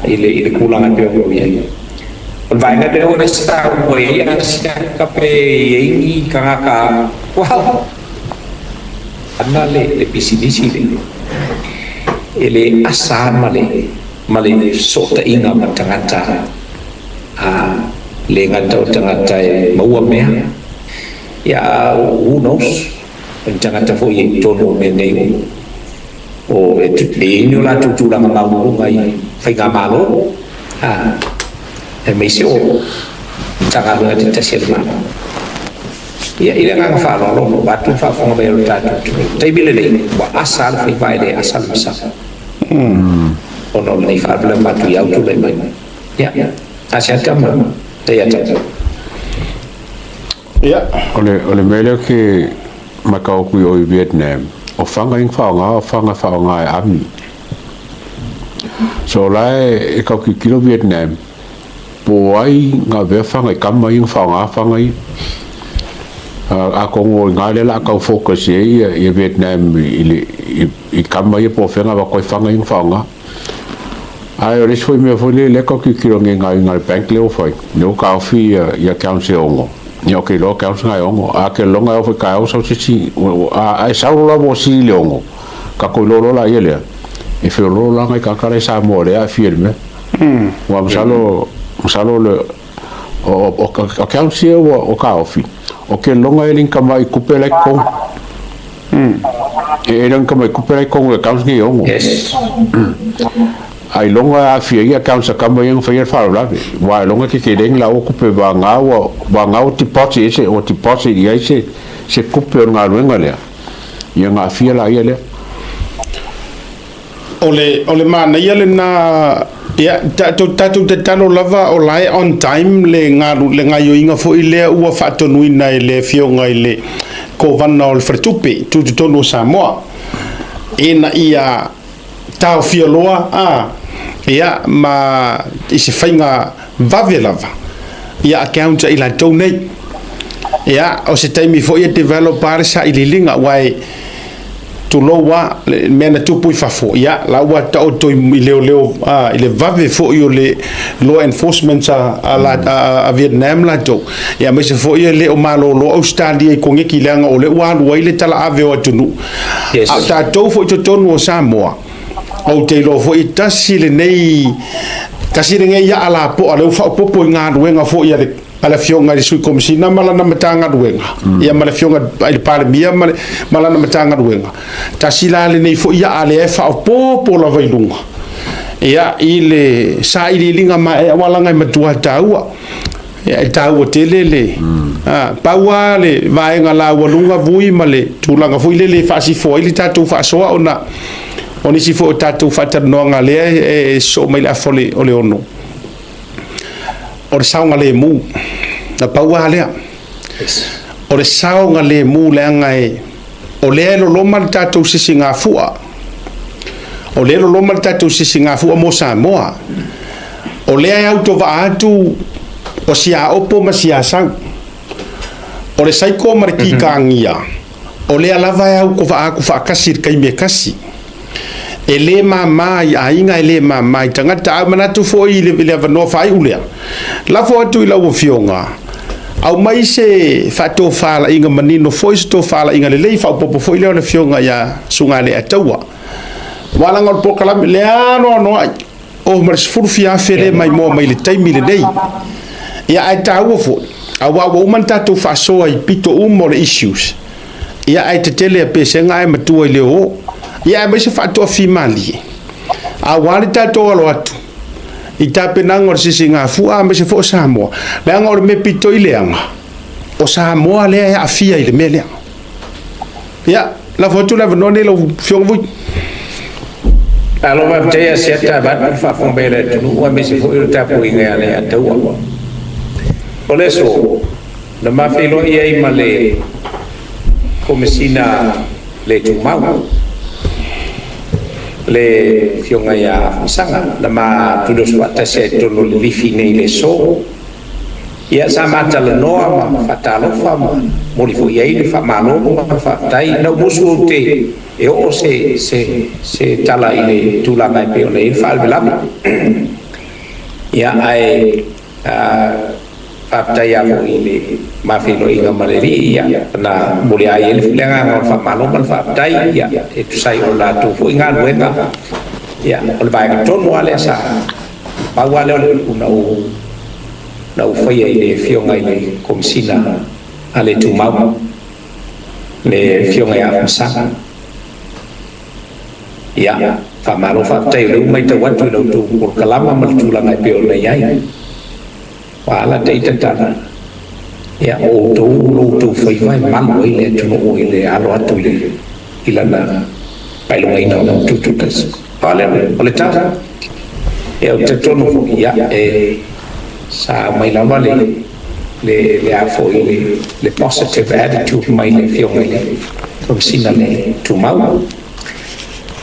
i le, i le tulaga e pei ona i ai. O le vaega lea ua sau ai Asiata pe i ai ni tagata, well, ana le, le pisinisi le, e le asa ma le, ma le fesootaiga ma tagata a le gata o tagata e maua mea. Ia, who knows, o ni tagata foi e i totonu o mea nei o e i ai ni o latou tulaga maualuluga i faigamalo, a, aemaise o Matagaluega taitasi a le Malo. Ia, i le agaga faaaloalo, vaeatu le faafofoga mai a lo tatou atunuu, i le taimi lenei, ua asa lava le faiva e le asa le masalo, ona o lenei faalavelave matuia ua tulai mai. Ia, Asiata ma Taiata. Ia. O le, o le mea lea ou te matau atu i o i Vietnam, o fana ia na faaaoga, o fana e faaaoga e army. So o la e, e tau tilotilo Vietnam, po o ai na avea fana i tama ia na faaaoga fana ia. Atonu o i ina lea o le a tau focus i ai ia, ia Vietnam i, le, i, i tama ia po o fea na avatu ai fana ia na faaaoga. Ae o le isi foi mea foi lea, lea tau tilotilo nei i gaoioiga a le bank lea ua fai, lea ua taofi ia, ia accounts e ono. Ia ou te iloa accounts na e ono. A ke loga e oo foi taeao sau se isi, a e sau loa ua sili le ono, tatou iloa loa laia lea, e feoloolo la nai tagata la i Samoa lea e aafia i le mea. Aua masalo, masalo le, o, o, o accounts ia ua ua taofi, o ke loga e le ni tamai tupe la e i totonu. E le o ni tamai tupe la i totonu o accounts nei e ono. Yes. Ailoga e aafia ai accounts a tama ia na faia le faalavelave, aua ailoga e tetele ni laua tupe vagana ua vagana ua deposit ai se ua deposit i ai se se tupe o le galuega lea, ia ona aafia laia lea. O le o le manaia lena, ia, tatou tatou tatalo lava o la e on time le galu le gaioiga foi lea ua faatonuina e le Afioga i le Kovana o le Faletupe Tutotonu o Samoa ina ia taofia loa a, ia, ma i se faiga vave lava ia accounts a i latou nei. Ia, o se taimi foi e develop lava le sailiiliga, aua e tulou lava le mea na tupu i fafo, ia, la ua taoto i leoleo i le vave foi o le law enforcement a Vietnam latou, ia, aemaise foi e le o malolo Ausetalia i koneki leaga o lea ua alu ai le talaave o atunuu. A o tatou foi i totonu o Samoa, ou te iloa foi e tasi lenei tasi lenei aa lapoa lea ua faaopoopo i galuega foi a le a le Afioga i le Sui Komesina ma lana Matagaluega, ia ma le Afioga i le Palemia ma lana Matagaluega. Tasi la lenei foi aa lea e faaopoopo lava i luga, ia, i le sailiiliga maea, aua leaga e matua taua. Ia, e taua tele le pau lava le vaega laualuga vui ma le tulaga foi lele e faasifoa ai le tatou faasoa ona o nisi foi o tatou faatalanoaga lea e sosoo mai le afa o le ono. O le saogalemu, na pau lava lea. O le saogalemu leaga e o lea e loloma le tatou sisigafua. O lea e loloma le tatou sisigafua mo Samoa. O lea e autovaa atu o siaopo ma siasau. O le saiko ma le kikagia, o lea lava e autovaa atu faatasi i le taimi e tasi. E le mama i aiga, e le mama i tagata. Ae manatu foi i le avanoa faaiu lea, lafo atu i lau Afioga, aumai se faatofalaiga manino foi, se tofalaiga lelei faaopoopo foi lea o le Afioga ia Sugaletaua. Aua leaga o le polokalame lea anoanoai, o ma le 10 fia afe lea maimoa mai i le taimi lenei. Ia, ae taua foi, aua ua uma ona tatou faasoa i pito uma o le issues. Ia, ae tetele a pesega ae matua i le o. Ia, aemaise faatoafimalie. Aua le tatou alo atu i tapenaga o le sisigafua aemaise foi o Samoa. Leaga o le mea pito i leaga, o Samoa lea e aafia i le mea lea. Ia, lafo atu le avanoa nei lau Afioga Vui. Malo faafetai Asiata vaeatu le faafofoga mai a le atunuu aemaise foi o le tapuaiga ia Leiataua. O le aso, na ma feiloai ai ma le Komesina le Tumau, le Afioga ia Afamasaga, na ma tuliausu faatasi ai i totonu o le lifi nei i le aso. Ia, sa ma talanoa ma faatalofa ma momoli foi i ai le faamalo ma le faafetai. Na ou musu ou te e oo se se se tala i le tulaga e pei ona i ai le faalavelave. Ia, ae faafetai lava foi i le ma feiloaiga ma le Alii, ia, na momoli lava i ai le agaga o le faamalo ma le faafetai, ia, e tusa ai o le latou foi galuega. Ia, o le vaega tonu lava lea sa pau lava lea o le upu na ou na ou faia i le Afioga i le Komesina a le Tumau, le Afioga ia Afamasaga. Ia, faamalo faafetai o lea ua matau atu i la outou polokalama ma le tulaga e pei ona i ai. Ua ala ta ita tala, ia, o outou lo outou faiva e malu ai le atunuu i le alo atu i le i lana faailogaina o lana tutoatasi. Pau lea o le tala. Ia, ou te talitonu foi, ia, e sa aumai lava le le le a foi le le positive attitude mai le Afioga i le Komesina le Tumau.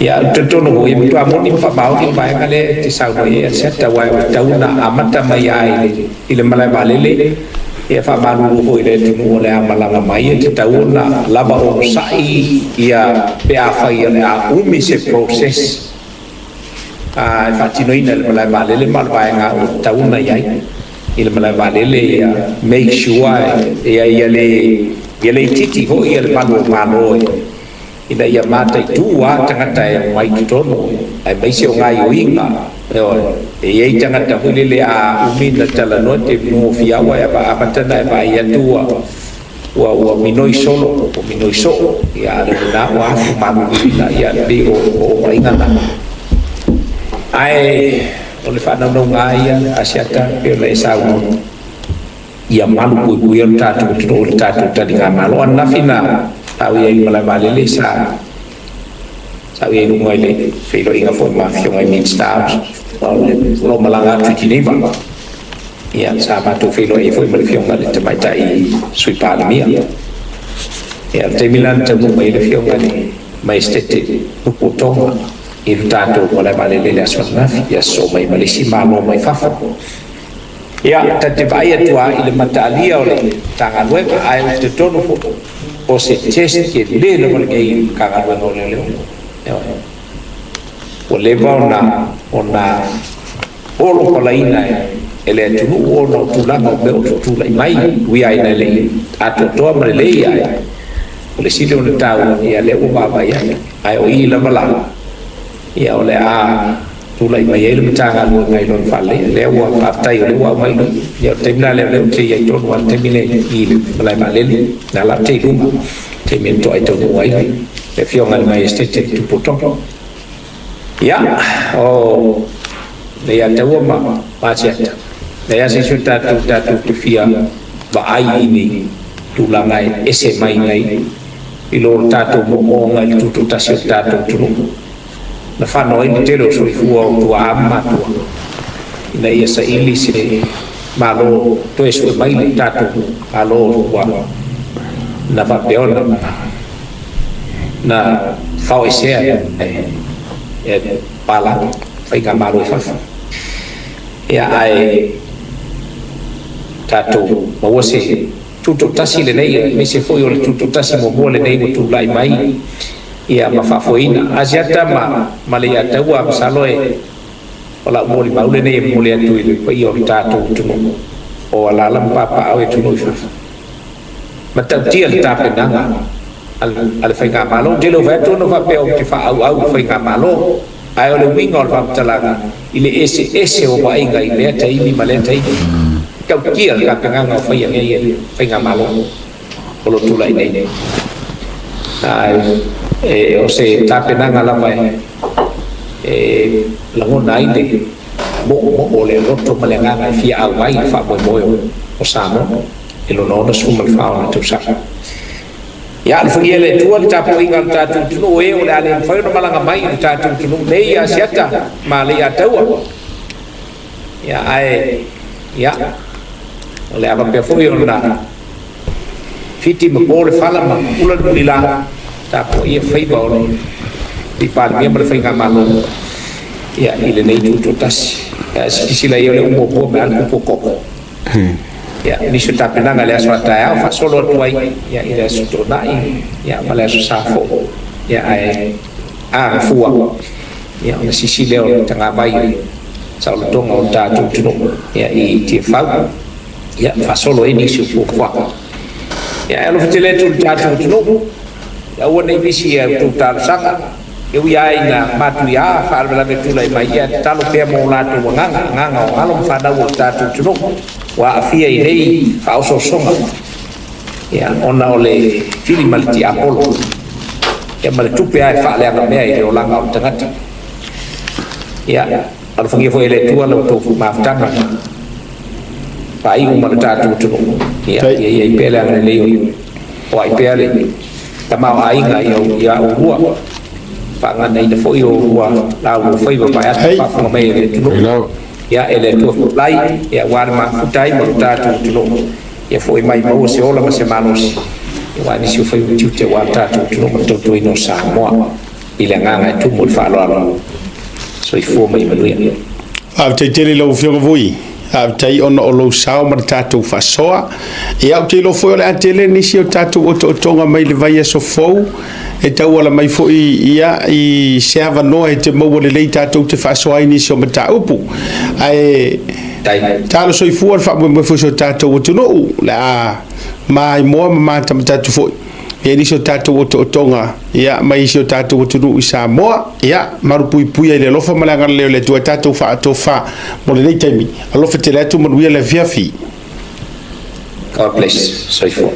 Ia, ou te talitonu foi, e matua moni ma faamaoni le vaega lea e te saunoa i ai Asiata, aua ua tatau ona amata mai lava i le i le malae vaalele, ia faamalulu foi i le atunuu o le a malaga mai, e tatau ona lava onosai ia pe afai o le a umi se process e faatinoina i le malae vaalele ma o le vaega ua tatau ona i ai i le malae vaalele ia make sure ia ia le ia le itiiti foi ia le malu o Malo e ina ia mataitu lava tagata e omai i totonu aemaise o gaioiga. Ioe, e i ai tagata foi lele a umi na talanoa te nofia aua e amata ona e vaai atu ua ua ua minoi solo ua minoi soo ia a o le lena ua afu maluluina ia pei o o vaaiga na. Ae o le faanaunauga lava ia Asiata pei ona e saunoa ia malu puipuia lo tatou atunuu i le tatou taligamalo. O ananafi na sa ou i ai i le malae vaalele sa sa ou i ai i luga i le feiloaiga foi ma Afioga i Minisita o lo o malaga atu i Geneva. Ia, sa matou feiloai ai foi ma le Afioga i le Tamaitai Sui Palemia. Ia, o le taimi la na taunuu mai ai le Afioga i le Maiesetete Nuku o Tonga i le tatou malae vaalele i le aso ananafi, ia sosoo mai ma le isi Malo mai fafo. Ia, ta te vaai atu lava i le mataalia o le Matagaluega, ae ou te talitonu foi, o se test tele lava lenei i le Matagaluega o Leoleo. Ioe. Ua leva ona ona polopalaina e le atunuu ona o tulaga o mea o tutulai mai, ui lava ina e le i atoatoa ma lelei, ae o le sili ona taua, ia lea ua vaavaai atu. Ae o i lava la, ia o le a tulai mai ai le Matagaluega i lona faaleleia. Lea ua faafetai o lea ua aumai nei. Ia o le taimi la lea o lea ou te i ai tonu lava i le taimi lea i le malae vaalele, na la ou te i luma i le taimi e toai taunuu ai le Afioga i le Maesetete Tupu Tonga. Ia, o Leiataua ma Asiata, leai lava se isi o tatou tatou te fia vaai i ni tulaga e ese mai nei i lo le tatou moomooga i le tutoatasi o le tatou atunuu. Na fano ai le tele o soifua o tuaa ma matua ina ia saili se Malo toe sue mai le tatou Malo ua na faapea ona na faoesea e palagi faigamalo i fafo. Ia ae tatou maua se tutoatasi lenei aemaise foi o le tutoatasi muamua lenei ua tulai mai ia ma faafoeina Asiata ma ma Leiataua masalo e o lau molimau lenei e momoli atu i le paia o le tatou atunuu o alaala ma papaaao i atunuu i fafo. Matautia le tapenaga a le Faigamalo. Ou te le o fai atu ona faapea ou te faaauau i le Faigamalo, ae o le uiga o le faamatalaga i le eseese o vaaiga i lea taimi ma lea taimi. Matautia le tapenaga o faia nei e le Faigamalo o lo o tulai nei. Ae o se tapenaga lava e lagona ai le moomoo o le loto ma le agaga e fia auai i le faamoemoe o Samoa i lona 64 ona tausaga. Ia alofagia e le Atua le tapuaiga a lo tatou atunuu, o e o le a le mafai ona malaga mai i lo tatou atunuu nei i Asiata ma Leiataua. Ia ae, ia, o le a faapea foi ona fiti ma po le fala ma ula le mulila, tapuaia faiva o le Sui Palemia ma le Faigamalo, ia, i lenei tutoatasi. Ia, silasila i ai o lea ua muamua mai lava le kupu o koko. Ia, nisi o tapenaga i le aso a taeao faasolo atu ai, ia, i le aso Toonai, ia, ma le aso Sa foi, ia, ae a gafua, ia, ona sisi lea o le tagavai o le saolotoga o le tatou atunuu, ia, i Tiafau, ia, faasolo ai nisi o fuafuaga. Ia, ae alofa tele atu i le tatou atunuu, ia aua ne i misi i a outou talosaga, E ui lava ina matuia faalavelave tulai mai, ia tatalo pea mo o latou agaga, agaga o alo ma fanau o le tatou atunuu ua aafia i nei faaosoosoga, ia, ona o le fili ma le tiapolo, ia, ma le tupe lava e faaleagamea i le olaga o le tagata. Ia, alofagia foi e le Atua la outou mafutaga ma faaiu ma le tatou atunuu, ia, ia i ai pea le agalelei o le o ai pea le tamaoaiga i a oulua, faaganaina foi oulua la oulua faiva vaeatu le faafofoga mai a le atunuu. Ia, e le Atua folau, ia, aua le mafuta ai ma lo tatou atunuu, ia foi mai maua se ola ma se malosi, aua nisi o faiva tiute aua le tatou atunuu ma le tautuaina o Samoa i le agaga e tumu i le faaaloalo. Soifua ma ia manuia. Faafetai tele i lau Afioga Vui. Faafetai ona o lou sao ma le tatou faasoa. Ia, ou te iloa foi o le a tele nisi o tatou otootoga mai le vaiaso fou e tauala mai foi ia i se avanoa e te maua lelei tatou te faasoa ai nisi o mataupu. Ae talo soifua le faamoemoe foi o si o tatou atunuu, o le a maimoa ma matamatatu foi i nisi o tatou otootoga ia, mai si o tatou atunuu i Samoa. Ia, malupuipuia i le alofa ma le agalelei o le Atua e tatou faatofa mo lenei taimi. Alofa tele atu, manuia le afiafi. God bless. Soifua.